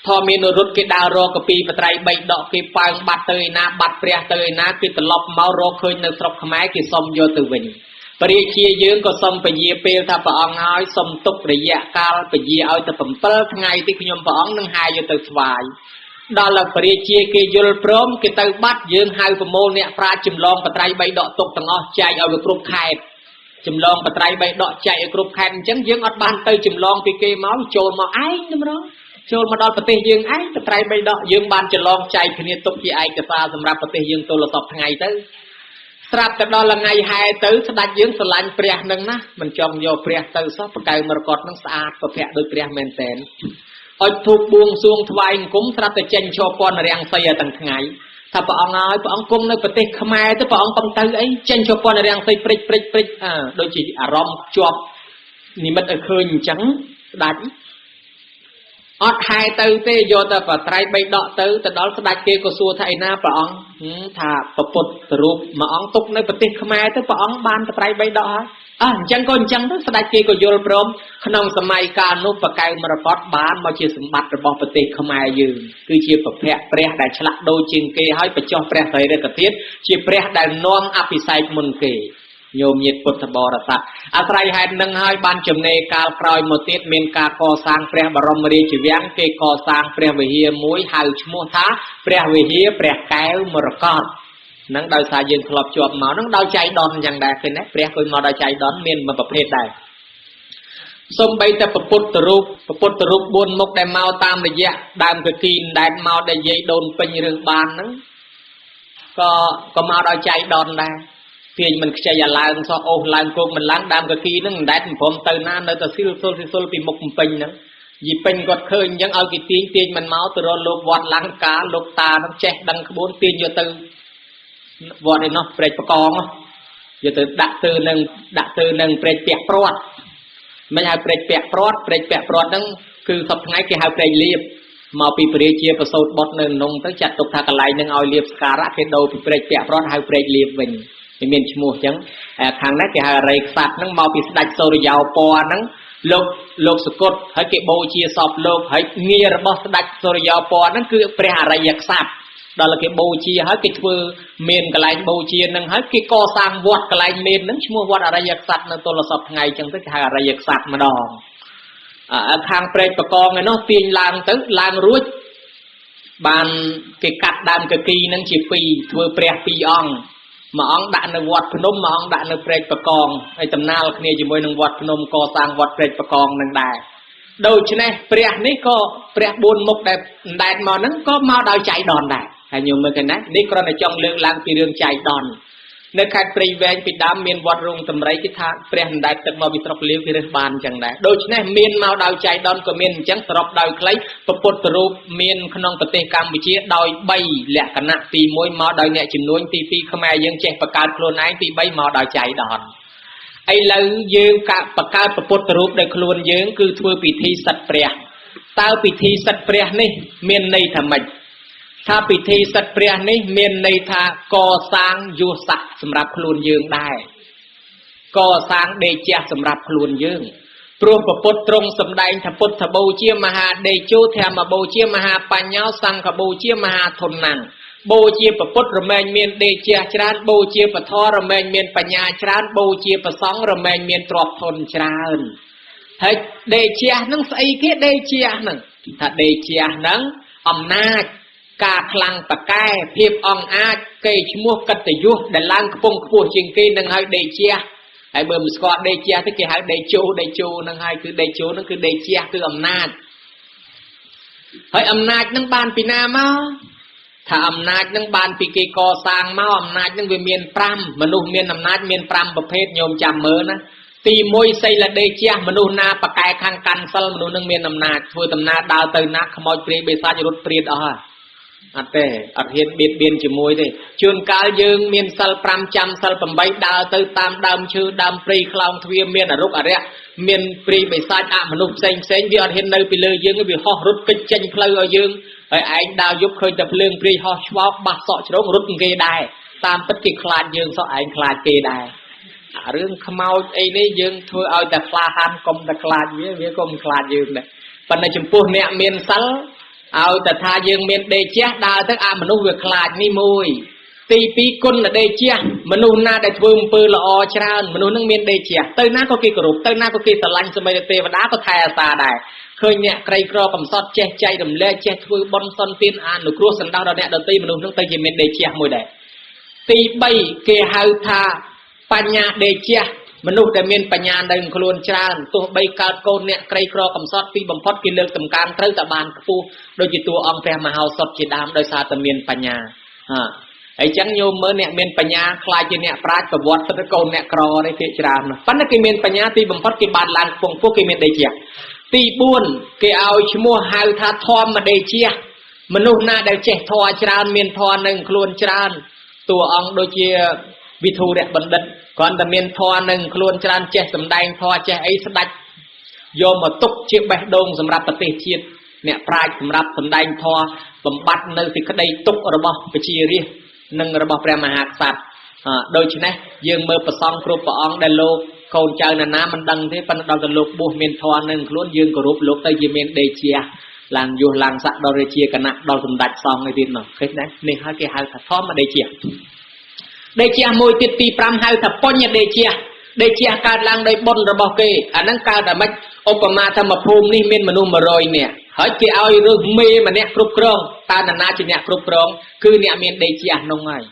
ធម្មមានរុទ្ធគេដើររកកពីបត្រៃបីដកគេប៉ើងបាត់ទៅឯណាបាត់ព្រះទៅឯណាគេត្រឡប់មករកឃើញនៅស្រុកខ្មែរគេសុំយកទៅវិញព្រះរាជាយើងក៏សុំពញាពេលថាព្រះអង្គហើយសុំទុករយៈកាលពញាឲ្យតែ7ថ្ងៃទីខ្ញុំព្រះអង្គនឹងហាយយកទៅស្វាយដល់ព្រះរាជាគេយល់ព្រមគេទៅបាត់យើងហៅប្រមូលអ្នកប្រាជ្ញចម្លងបត្រៃបីដកទុកទាំងអស់ចែកឲ្យវាគ្រប់ខេត្តចម្លងបត្រៃបីដកចែកឲ្យគ្រប់ខេត្តអញ្ចឹងយើងអត់បានទៅចម្លងពីគេមកចូលមកឯងតម្រងចូលមកដល់ប្រទេសយើងឯងបត្រៃបីដកយើងបានចម្លងចែកគ្នាទុកជាឯកសារសម្រាប់ប្រទេសយើងទល់សពថ្ងៃទៅស្រាប់តែដល់ថ្ងៃហែទៅស្ដេចយើងស្រឡាញ់ព្រះនឹងណាមិនចង់យកព្រះទៅសោះបកៅមរកតនឹងស្អាតប្រភពដូចព្រះមែនតែនអុជធូបបួងសួងថ្វាយអង្គមស្រាប់តែចេញឈរពន្ធរាំងសីឲ្យទាំងថ្ងៃថាព្រះអង្គហើយព្រះអង្គគង់នៅប្រទេសខ្មែរទៅព្រះអង្គកំទៅអីចេញឈរពន្ធរាំងសីព្រិចព្រិចព្រិចអើដូចជាអារម្មណ៍ជាប់និមិត្តឲ្យឃើញអញ្ចឹងស្ដេចអត់ហែទៅទេយកតែបត្រៃបីដកទៅទៅដល់ស្ដេចគេក៏សួរថាឯណាព្រះអង្គថាពពុទ្ធរូបមួយអង្គទុកនៅប្រទេសខ្មែរទៅព្រះអង្គបានបត្រៃបីដកហើយអើអញ្ចឹងក៏អញ្ចឹងទៅស្ដេចគេក៏យល់ព្រមក្នុងសម័យកាលនោះបកែវមរកតបានមកជាសម្បត្តិរបស់ប្រទេសខ្មែរយើងគឺជាប្រភពព្រះដែលឆ្លាក់ដូចជាងគេហើយបញ្ចុះព្រះសរីរិកធាតុជាព្រះដែលនាំអភិសេកមុនគេញោមញាតិពុទ្ធបរិស័ទអាស្រ័យហេតុនឹងហើយបានចំណេកាលក្រោយមកទៀតមានការកសាងព្រះបរមរាជវាំងគេកសាងព្រះវិហារមួយហៅឈ្មោះថាព្រះវិហារព្រះកែវមរកតនឹងដោយសារយើងធ្លាប់ជាប់មកនឹងដោយចៃដន្យយ៉ាងដែរឃើញទេព្រះគួយមកដោយចៃដន្យមានមួយប្រភេទដែរសំបីតែពពុទ្ធរូបពពុទ្ធរូប4មុខដែលមកតាមរយៈដើមកគីដែលមកដែលយាយដូនពេញរឿងបានហ្នឹងក៏មកដោយចៃដន្យដែរទាញមិនខ្ចីអាឡើងសោះអូសឡើងគោកមិនឡើងដើមកគីហ្នឹងមិនដែលមិនព្រមទៅណានៅតែស៊ីលស៊ុលស៊ីស៊ុលពីមុខពេញហ្នឹងយីពេញគាត់ឃើញអញ្ចឹងឲ្យគេទាញទាញមិនមកទៅរកលោកវត្តលង្កាលោកតាហ្នឹងចេះដឹងក្បួនទាញយកទៅវត្តឯនោះព្រែកបកងយកទៅដាក់ទៅនឹងដាក់ទៅនឹងព្រែកពាក់ព្រាត់មិនហៅព្រែកពាក់ព្រាត់ព្រែកពាក់ព្រាត់ហ្នឹងគឺសប្តាហ៍ថ្ងៃគេហៅព្រែកលៀបមកពីព្រះរាជាប្រសូតបុត្រនៅក្នុងទៅចាត់ទុកថាកន្លែងហ្នឹងឲ្យលៀបស្ការៈគេដូរពីព្រែកពាក់ព្រាត់ហៅព្រែកលៀបវិញវាមានឈ្មោះអញ្ចឹងខាងនេះគេហៅអរិយក្សត្រហ្នឹងមកពីស្ដេចសូរិយោពណ៌ហ្នឹងលោកសកុតហើយគេបូជាសពលោកហើយងាររបស់ស្ដេចសូរិយោពណ៌ហ្នឹងគឺព្រះអរិយក្សត្រដល់គេបូជាហើយគេធ្វើមានកន្លែងបូជាហ្នឹងហើយគេកសាងវត្តកន្លែងមានហ្នឹងឈ្មោះវត្តអរិយក្សត្រនៅទល់សពថ្ងៃអញ្ចឹងទៅគេហៅអរិយក្សត្រម្ដងខាងព្រែកបកងឯនោះទាញឡើងទៅឡើងរួចបានគេកាត់ដើមកគីហ្នឹងជាពីរធ្វើព្រះពីរអង្គមួយអង្គដាក់នៅវត្តភ្នំមួយអង្គដាក់នៅព្រែកបកងហើយតំណាលគ្នាជាមួយនឹងវត្តភ្នំកសាងវត្តព្រែកបកងនឹងដែរដូច្នេះព្រះនេះក៏ព្រះ4មុខដែលអណ្ដែតមកហ្នឹងក៏មកដោយចៃដន្យដែរហើយញោមមើលឃើញណានេះគ្រាន់តែចង់លើកឡើងពីរឿងចៃដន្យ នៅខេត្តព្រៃវែងពីដើមមានវត្តរោងតម្រៃគេថាព្រះអណ្ដែតទឹកមកពីស្រុកលាវគេរើសបានអញ្ចឹងដែរដូច្នេះមានមកដោយចៃដន្យក៏មានអញ្ចឹងសរុបដោយខ្លីព្រះពុទ្ធរូបមានក្នុងប្រទេសកម្ពុជាដោយ3លក្ខណៈទី1មកដោយអ្នកជំនួញទី2ខ្មែរយើងចេះបង្កើតខ្លួនឯងទី3មកដោយចៃដន្យឥឡូវយើងបង្កើតព្រះពុទ្ធរូបដោយខ្លួនយើងគឺធ្វើពិធីសិតព្រះតើពិធីសិតព្រះនេះមានន័យថាម៉េចថាពិធីសិតព្រះនេះមានន័យថាកសាងយុស័កសម្រាប់ខ្លួនយើងដែរកសាងដេជះសម្រាប់ខ្លួនយើងព្រោះព្រះពុទ្ធទ្រង់សម្ដែងថាពុទ្ធបូជាមហាដេជោធម្មបូជាមហាបញ្ញោសង្ឃបូជាមហាធនណាំងបូជាព្រះពុទ្ធរមែងមានដេជះច្រើនបូជាពធរមែងមានបញ្ញាច្រើនបូជាព្រះសង្ឃរមែងមានទ្រព្យធនច្រើនហើយដេជះហ្នឹងស្អីគេដេជះហ្នឹងថាដេជះហ្នឹងអំណាចការខ្លាំងប្រកែភាពអង្អាចគេឈ្មោះកត្តយុសដែលឡើងខ្ពង់ខ្ពស់ជាងគេនឹងហើយដេជះហើយបើមិនស្គាល់ដេជះទេគេហៅដេជោដេជោនឹងហើយគឺដេជោនឹងគឺដេជះគឺអំណាចហើយអំណាចនឹងបានពីណាមកថាអំណាចនឹងបានពីគេកសាងមកអំណាចនឹងវាមាន5មនុស្សមានអំណាចមាន5ប្រភេទញោមចាំមើលណាទី1សីលដេជះមនុស្សណាប្រកែខាងកាន់សិលមនុស្សនឹងមានអំណាចធ្វើដំណើរដើរទៅណាខ្មោចព្រាយបិសាចរត់ព្រាតអស់ហើយអត់ទេអត់ហ៊ានបៀតបៀនជាមួយទេជួនកាលយើងមានសិល5ចាំសិល8ដើរទៅតាមដើមឈើដើមព្រៃខ្លោងទ្វារមានអរុកអរិយមានព្រាយបិសាចអមនុស្សផ្សេងផ្សេងវាអត់ហ៊ាននៅពីលើយើងវាហោះរត់គេចចេញផ្លូវឲ្យយើងហើយឯងដើរយប់ឃើញតែភ្លើងព្រាយហោះឆ្វោកបាសសក់ជ្រងរត់គេដែរតាមពិតគេខ្លាចយើងសោះឯងខ្លាចគេដែរអារឿងខ្មោចអីនេះយើងធ្វើឲ្យតែក្លាហានកុំតែខ្លាចវាវាក៏មិនខ្លាចយើងដែរប៉ុន្តែចំពោះអ្នកមានសិលឲ្យតែថាយើងមានដេជះដើរទៅអាមនុស្សវាខ្លាចនេះមួយទី2គុណដេជះមនុស្សណាដែលធ្វើអំពើល្អច្រើនមនុស្សនឹងមានដេជះទៅណាក៏គេគោរពទៅណាក៏គេស្រឡាញ់សម្បីតែទេវតាក៏ថែអាសាដែរឃើញអ្នកក្រីក្រកំសត់ចេះចែករំលែកចេះធ្វើបុណ្យសន្ទានអនុគ្រោះសន្តោសដល់អ្នកដទៃមនុស្សនឹងទៅជាមានដេជះមួយដែរទី3គេហៅថាបញ្ញាដេជះមនុស្សដែលមានបញ្ញានៅខ្លួនច្រើនទោះបីកើតកូនអ្នកក្រីក្រកំសត់ពីបំផុតគេលើកតម្កើងត្រូវតែបានខ្ពស់ដូចជាតួអង្គព្រះមហោសថជាដើមដោយសារតែមានបញ្ញាហើយចឹងញោមមើលអ្នកមានបញ្ញាខ្លាចជាអ្នកប្រាជ្ញប្រវត្តិសិទ្ធិកូនអ្នកក្រនេះគេច្រើនណាស់ប៉ុន្តែគេមានបញ្ញាទីបំផុតគេបានឡើងខ្ពង់ខ្ពស់គេមានដេជះទី4គេឲ្យឈ្មោះហៅថាធម្មដេជះមនុស្សណាដែលចេះធម៌ច្រើនមានធម៌នៅខ្លួនច្រើនតួអង្គដូចជាវិធុរៈបណ្ឌិតគ្រាន់តែមានធម៌នឹងខ្លួនច្រើនចេះសម្ដែងធម៌ចេះអីស្ដាច់យកមកទុកជាបេះដូងសម្រាប់ប្រទេសជាតិអ្នកប្រាជ្ញសម្រាប់សម្ដែងធម៌បំបត្តិនៅសេចក្តីទុក្ខរបស់ប្រជារាស្ត្រនិងរបស់ព្រះមហាក្សត្រដូច្នេះយើងមើលព្រះសង្ឃគ្រប់ព្រះអង្គដែលលោកកូនចៅណានាមិនដឹងទេប៉ុន្តែដល់តែលោកបួសមានធម៌នឹងខ្លួនយើងគោរពលោកទៅជាមានដេជះឡើងយុះឡើងស័កដល់រាជាគណៈដល់សម្ដេចសង្ឃឯទៀតនោះឃើញទេនេះហើយគេហៅថាធម្មដេជះដេជះមួយទៀតទី5ហៅថាបញ្ញដេជះដេជះកើតឡើងដោយបុណ្យរបស់គេអាហ្នឹងកើតតែម៉េចឧបមាថាមួយភូមិនេះមានមនុស្ស100នាក់ហើយគេឲ្យរើសមេម្នាក់គ្រប់គ្រងតើនរណាជាអ្នកគ្រប់គ្រងគឺអ្នកមានដេជះនោះហើយ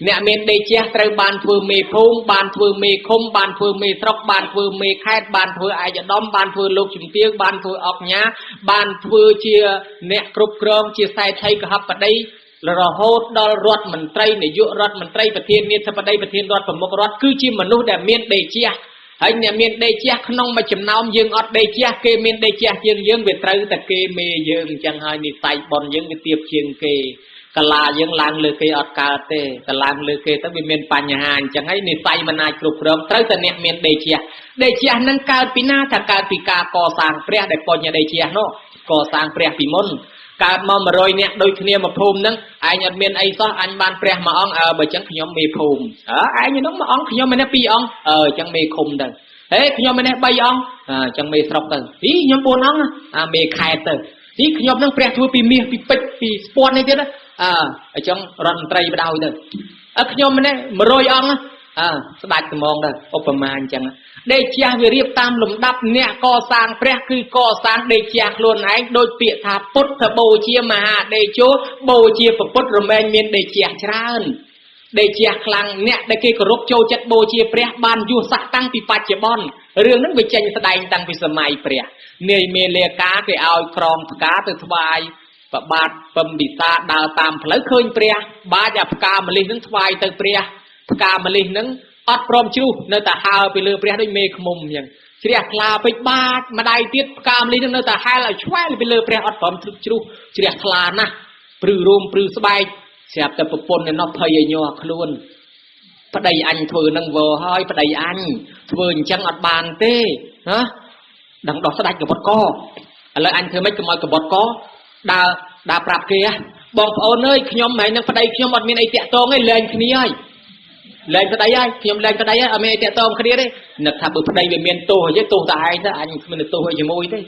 អ្នកមានដេជះត្រូវបានធ្វើមេភូមិបានធ្វើមេឃុំបានធ្វើមេស្រុកបានធ្វើមេខេត្តបានធ្វើឯកឧត្តមបានធ្វើលោកជំទាវបានធ្វើអុកញ៉ាបានធ្វើជាអ្នកគ្រប់គ្រងជាសេដ្ឋីកហបតីរហូតដល់រដ្ឋមន្ត្រីនាយករដ្ឋមន្ត្រីប្រធានាធិបតីប្រធានរដ្ឋប្រមុខរដ្ឋគឺជាមនុស្សដែលមានដេជះហើយអ្នកមានដេជះក្នុងមួយចំណោមយើងអត់ដេជះគេមានដេជះជាងយើងវាត្រូវតែគេមេយើងអញ្ចឹងហើយនិស័យបុណ្យយើងវាទាបជាងគេកាឡាយើងឡើងលើគេអត់កើតទេតែឡើងលើគេទៅវាមានបញ្ហាអញ្ចឹងហើយនិស័យមិនអាចគ្រប់គ្រងត្រូវតែអ្នកមានដេជះដេជះនឹងកើតពីណាថាកើតពីការកសាងព្រះដែលបញ្ញដេជះនោះកសាងព្រះពីមុនកើតមក100នាក់ដូចគ្នាមួយភូមិហ្នឹងឯងអត់មានអីសោះអញបានព្រះមួយអង្គអើបើអញ្ចឹងខ្ញុំមេភូមិអើឯងហ្នឹងមួយអង្គខ្ញុំម្នាក់ពីរអង្គអើអញ្ចឹងមេឃុំទៅហេខ្ញុំម្នាក់3អង្គអញ្ចឹងមេស្រុកទៅហីខ្ញុំ4អង្គអាមេខេត្តទៅហីខ្ញុំហ្នឹងព្រះធ្វើពីមាសពីពេជ្រពីស្ពាន់នេះទៀតអើអញ្ចឹងរដ្ឋមន្ត្រីបដ ாய் ទៅអើខ្ញុំម្នាក់100អង្គអើស្ដាច់ត្មងទៅឧបមាអញ្ចឹងដេជះវារៀបតាមលំដាប់អ្នកកសាងព្រះគឺកសាងដេជះខ្លួនឯងដូចពាក្យថាពុទ្ធបូជាមហាដេជោបូជាពុទ្ធរមែងមានដេជះច្រើនដេជះខ្លាំងអ្នកដែលគេគោរពចូលចិត្តបូជាព្រះបានយុះស័កតាំងពីបច្ចុប្បន្នរឿងហ្នឹងវាចេញស្ដែងតាំងពីសម័យព្រះនាយមេលាកាគេឲ្យក្រងផ្កាទៅថ្វាយប្របាទពំពិសាដើរតាមផ្លូវឃើញព្រះបាចអាផ្កាម្លិះនឹងថ្វាយទៅព្រះ ផ្កាម្លិះហ្នឹងអត់ព្រមជ្រុះនៅតែហើពីលើព្រះដូចមេឃុំអញ្ចឹងជ្រះថ្លាពេកបាចម្ដាយទៀតផ្កាម្លិះហ្នឹងនៅតែហែលឲ្យឆ្វែលពីលើព្រះអត់ព្រមជ្រុះជ្រះថ្លាណាស់ព្រឺរោមព្រឺស្បែកស្រាប់តែប្រពន្ធឯណោះភ័យឲ្យញ័រខ្លួនប្តីអញធ្វើនឹងវហើយប្តីអញធ្វើអញ្ចឹងអត់បានទេណាដឹងដោះស្ដាច់កបត់កឥឡូវអញធ្វើម៉េចកុំឲ្យកបត់កដើរប្រាប់គេបងប្អូនអើយខ្ញុំហើយនឹងប្តីខ្ញុំអត់មានអីតាក់ទងទេលែងគ្នាហើយលែងប្តីហើយខ្ញុំលែងប្តីហើយអត់មានអីតាក់ទងគ្នាទេនឹកថាបើប្តីវាមានទោសអីទោសតែឯងទៅអញគ្មានទោសអីជាមួយទេ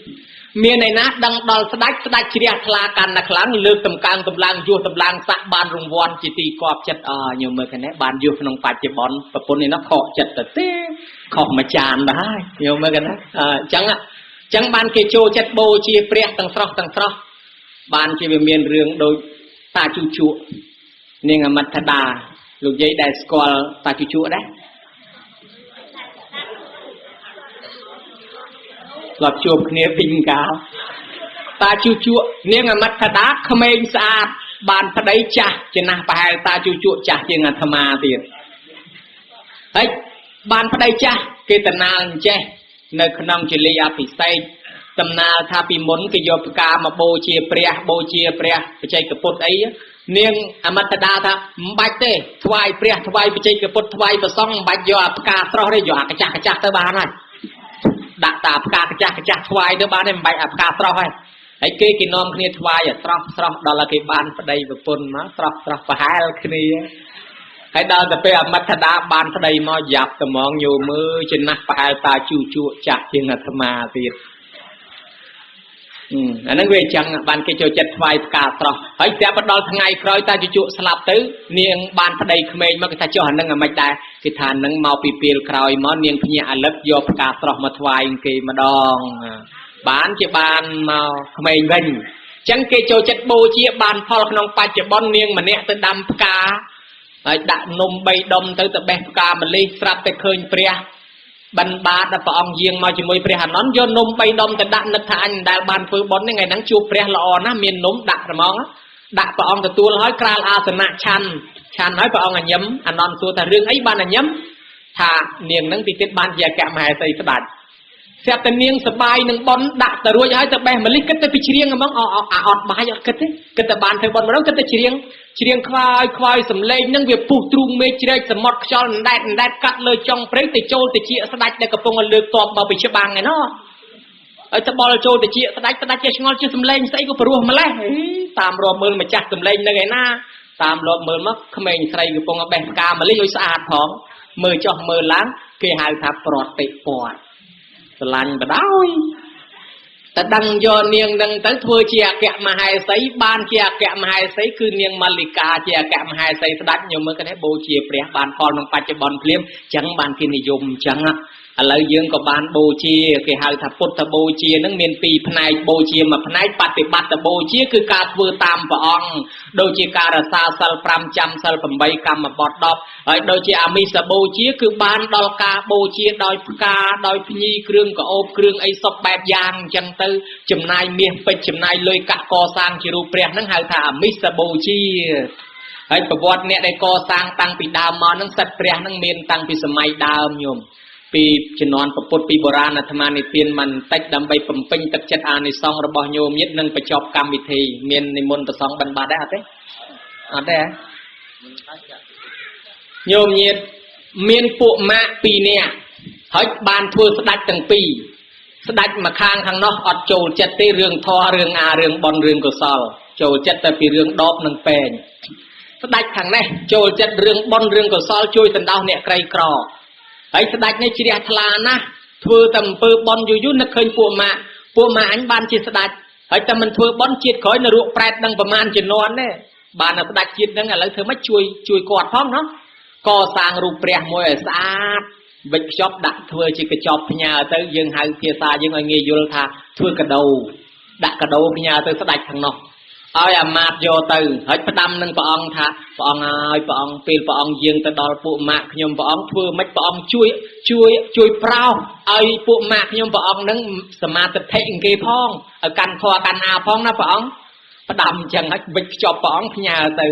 មានឯណាដឹងដល់ស្ដាច់ស្ដាច់ជ្រះថ្លាកាន់តែខ្លាំងលើកតម្កើងតម្លើងយោះតម្លើងស័កបានរង្វាន់ជាទីគាប់ចិត្តអញមើលខាងនេះបានយោះក្នុងបច្ចុប្បន្នប្រពន្ធនេះណោះខកចិត្តទៅទេខុសមួយចានដែរញោមមើលខាងនេះអញ្ចឹងបានគេចូលចិត្តបូជាព្រះទាំងស្រស់ទាំងស្រស់បានជាវាមានរឿងដូចតាជូជក់នាងអមិតដាលោកយាយដែលស្គាល់តាជូជក់ដែរធ្លាប់ជួបគ្នាពីកាលតាជូជក់នាងអមិតដាក្មេងស្អាតបានប្តីចាស់ចំណាស់ប្រហែលតាជូជក់ចាស់ជាងអាត្មាទៀតហើយបានប្តីចាស់គេតំណាលអញ្ចេះនៅក្នុងជាលីអភិសេកតំណាលថាពីមុនគេយកផ្កាមកបូជាព្រះបូជាព្រះបច្ចេកពុទ្ធអីនាងអមិតដាថាមិនបាច់ទេថ្វាយព្រះថ្វាយបច្ចេកពុទ្ធថ្វាយព្រះសង្ឃមិនបាច់យកអាផ្កាស្រស់ទេយកអាកាចាស់កាចាស់ទៅបានហើយដាក់តាផ្កាកាចាស់កាចាស់ថ្វាយទៅបានទេមិនបាច់អាផ្កាស្រស់ហើយហើយគេនាំគ្នាថ្វាយអាស្រស់ស្រស់ដល់គេបានប្តីប្រពន្ធមកស្រស់ស្រស់ប្រហែលគ្នាហើយដល់ទៅពេលអមិតដាបានប្តីមកយ៉ាប់ត្មងញោមើចំណាស់ប្រហែលតាជូជក់ចាស់ជាងអាត្មាទៀតអាហ្នឹងវាអញ្ចឹងបានគេចូលចិត្តថ្វាយផ្កាស្រស់ហើយស្រាប់ដល់ថ្ងៃក្រោយតាជជក់ស្លាប់ទៅនាងបានប្តីក្មេងមកគេថាចុះអាហ្នឹងអាម៉េចដែរគេថាហ្នឹងមកពីពេលក្រោយមកនាងភ្ញាក់អាលឹកយកផ្កាស្រស់មកថ្វាយគេម្ដងបានជាបានមកក្មេងវិញអញ្ចឹងគេចូលចិត្តបូជាបានផលក្នុងបច្ចុប្បន្ននាងម្នាក់ទៅដាំផ្កាហើយដាក់នំ3ដុំទៅបេះផ្កាម្លិះស្រាប់តែឃើញព្រះបិណ្ឌបាតដល់ព្រះអង្គយាងមកជាមួយព្រះអានន្ទយកនំ3ដុំទៅដាក់នឹកថាអញមិនដែលបានធ្វើបុណ្យទេថ្ងៃហ្នឹងជួបព្រះល្អណាស់មាននំដាក់ហ្មងដាក់ព្រះអង្គទទួលហើយក្រាលអាសនៈឆាន់ឆាន់ហើយព្រះអង្គអញឹមអានន្ទសួរថារឿងអីបានអញឹមថានាងហ្នឹងទីទៀតបានជាអគ្គមហេសីស្ដេចស្រាប់តែនាងសបាយនឹងបុណ្យដាក់ទៅរួចហើយទៅបេះម្លិះគិតទៅពីច្រៀងហ្មងអត់បាយអត់គិតទេគិតតែបានធ្វើបុណ្យម្ដងគិតទៅច្រៀងច្រៀងខ្វាយខ្វាយសំឡេងនឹងវាពុះទ្រូងមេឃជ្រែកសមុទ្រខ្យល់អណ្ដែតអណ្ដែតកាត់លើចុងព្រៃទៅចូលទៅជាស្ដេចដែលកំពុងលើកតបមកពីច្បាំងឯណោះហើយត្បល់ចូលទៅជាស្ដេចស្ដេចជាឆ្ងល់ជាសំឡេងស្អីក៏ព្រោះម្លេះតាមរាប់មើលម្ចាស់សំឡេងនឹងឯណាតាមរាប់មើលមកក្មេងស្រីកំពុងបេះផ្កាម្លិះឲ្យស្អាតផងមើលចុះមើលឡើងគេហៅថាប្រតិព័ទ្ធស្រឡាញ់បដោយតែដឹងយកនាងនឹងទៅធ្វើជាអគ្គមហេសីបានជាអគ្គមហេសីគឺនាងមល្លិកាជាអគ្គមហេសីស្ដេចញោមមើលគេបូជាព្រះបានផលក្នុងបច្ចុប្បន្នភ្លាមចឹងបានគេនិយមចឹងឥឡូវយើងក៏បានបូជាគេហៅថាពុទ្ធបូជានឹងមានពីរផ្នែកបូជាមួយផ្នែកបតិបត្តិបូជាគឺការធ្វើតាមព្រះអង្គដូចជាការរក្សាសិល5ចាំសិល8កម្មបទ10ហើយដូចជាអាមិសបូជាគឺបានដល់ការបូជាដោយផ្កាដោយភ្ញីគ្រឿងក្រអូបគ្រឿងអីសពបែបយ៉ាងអញ្ចឹងទៅចំណាយមាសពេជ្រចំណាយលុយកាក់កសាងជារូបព្រះនឹងហៅថាអាមិសបូជាហើយប្រវត្តិអ្នកដែលកសាងតាំងពីដើមមកនឹងសិទ្ធព្រះនឹងមានតាំងពីសម័យដើមញោមពីជំនាន់ពុទ្ធពីបុរាណអាត្មានិទានមិនតិចដើម្បីបំពេញទឹកចិត្តអានិសង្សរបស់ញោមញាតិនិងបញ្ចប់កម្មវិធីមាននិមន្តប្រសងបិណ្ឌបាតដែរអត់ទេអត់ទេញោមញាតិមានពួកម៉ាកពីរនាក់ហើយបានធ្វើស្ដេចទាំងពីរស្ដេចមកខាងខាងនោះអត់ចូលចិត្តទេរឿងធម៌រឿងអារឿងបុណ្យរឿងកុសលចូលចិត្តតែពីរឿងដបនិងពេងស្ដេចខាងនេះចូលចិត្តរឿងបុណ្យរឿងកុសលជួយសន្តោសអ្នកក្រីក្រហើយស្ដេចនេះជ្រះថ្លាណាស់ធ្វើតែអំពើបុណ្យយូរយូរនឹកឃើញពួកម៉ាក់ពួកម៉ាក់អញបានជាស្ដេចហើយតែមិនធ្វើបុណ្យជាតិក្រោយនៅរកប្រែតនឹងប្រមាណជំនាន់ទេបានតែស្ដេចជាតិនឹងឥឡូវធ្វើម៉េចជួយគាត់ផងណោះកសាងរូបព្រះមួយឲ្យស្អាតវិចខ្ចប់ដាក់ធ្វើជាកញ្ចប់ផ្ញើទៅយើងហៅភាសាយើងឲ្យងាយយល់ថាធ្វើកដោដាក់កដោផ្ញើទៅស្ដេចខាងនោះឲ្យអាមាត្យយកទៅហើយផ្ដាំនឹងព្រះអង្គថាព្រះអង្គហើយព្រះអង្គពេលព្រះអង្គយាងទៅដល់ពួកម៉ាក់ខ្ញុំព្រះអង្គធ្វើម៉េចព្រះអង្គជួយជួយជួយប្រោសឲ្យពួកម៉ាក់ខ្ញុំព្រះអង្គនឹងសមាទិដ្ឋិគេផងឲ្យកាន់ធម៌កាន់អាផងណាព្រះអង្គផ្ដាំអញ្ចឹងហើយវិចខ្ចប់ព្រះអង្គផ្ញើទៅ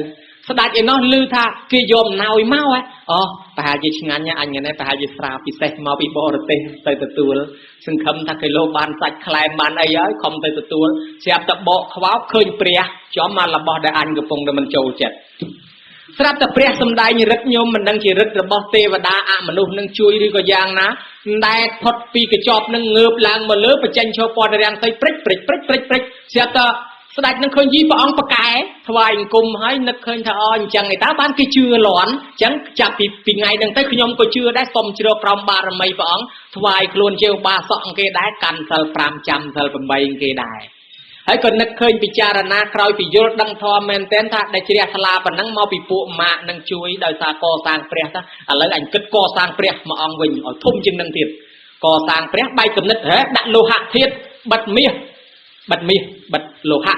ស្ដេចឯណោះឮថាគេយកអំណោយមកហ៎អូប្រហែលជាឆ្ងាញ់អញនេះប្រហែលជាស្រាពិសេសមកពីបរទេសទៅទទួលសង្ឃឹមថាគីឡូបានសាច់ក្លែមបានអីហើយខំទៅទទួលស្រាប់តែបកខ្វោបឃើញព្រះចំមករបស់ដែលអញកំពុងតែមិនចូលចិត្តស្រាប់តែព្រះសម្ដែងរិទ្ធញោមមិនដឹងជារិទ្ធរបស់ទេវតាអមនុស្សនឹងជួយឬក៏យ៉ាងណាដែលផុតពីកញ្ចប់នឹងងើបឡើងមកលើបញ្ចេញឈរពណ៌រាំងសីព្រិចព្រិចព្រិចព្រិចព្រិចស្រាប់តែស្ដេចនឹងឃើញយីព្រះអង្គប្រកែថ្វាយអង្គមហើយនឹកឃើញថាអអញ្ចឹងឯតើបានគេជឿលន់អញ្ចឹងចាប់ពីថ្ងៃហ្នឹងទៅខ្ញុំក៏ជឿដែរសុំជ្រកក្រោមបារមីព្រះអង្គថ្វាយខ្លួនជាឧបាសកគេដែរកាន់សិល5ចាំសិល8គេដែរហើយក៏នឹកឃើញពិចារណាក្រោយពីយល់ដឹងធម៌មែនទែនថាដែលជ្រះថ្លាប៉ុណ្ណឹងមកពីពួកម៉ាកនឹងជួយដោយសារកសាងព្រះតាឥឡូវអញគិតកសាងព្រះមួយអង្គវិញឲ្យធំជាងនឹងទៀតកសាងព្រះបែកគំនិតហ៎ដាក់លោហៈធាតុបិទមាសបិទមាសបិទលោហៈ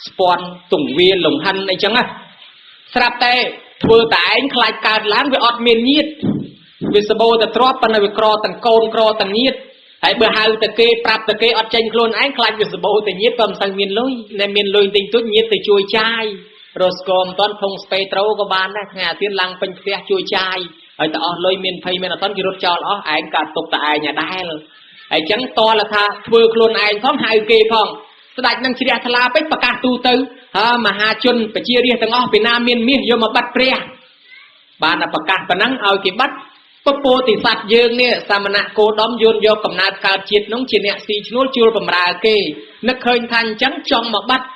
ស្ពាន់ទង្វាលង្ហិនអីចឹងណាស្រាប់តែធ្វើតែឯងខ្លាចកើតឡើងវាអត់មានញាតវាសបោតែទ្របប៉ុន្តែវាក្រទាំងកូនក្រទាំងញាតហើយបើហៅតែគេប្រាប់តែគេអត់ចេញខ្លួនឯងខ្លាចវាសបោតែញាតក៏មិនសូវមានលុយតែមានលុយតិចតួចញាតទៅជួយចាយរស្កមមិនតាន់ភងស្ពេត្រូក៏បានដែរថ្ងៃអាទិត្យឡើងពេញផ្ទះជួយចាយហើយទៅអស់លុយមានភ័យមានអត់តាន់គេរត់ចោលអស់ឯងកាត់ទុកតែឯងអាដែលហើយចឹងតលថាធ្វើខ្លួនឯងផងហៅគេផងស្ដេចនឹងជ្រះថ្លាពេកប្រកាសទូទៅហើមហាជនប្រជារាស្ត្រទាំងអស់ពីណាមានមាសយកមកបាត់ព្រះបានតែប្រកាសប៉ុណ្ណឹងឲ្យគេបាត់ពពោធិសត្វយើងនេះសមណៈគោដមយួនយកកំណើតកើតជាតិនោះជាអ្នកស៊ីឈ្នួលជួលបំរើគេនឹកឃើញថាអញ្ចឹងចង់មកបាត់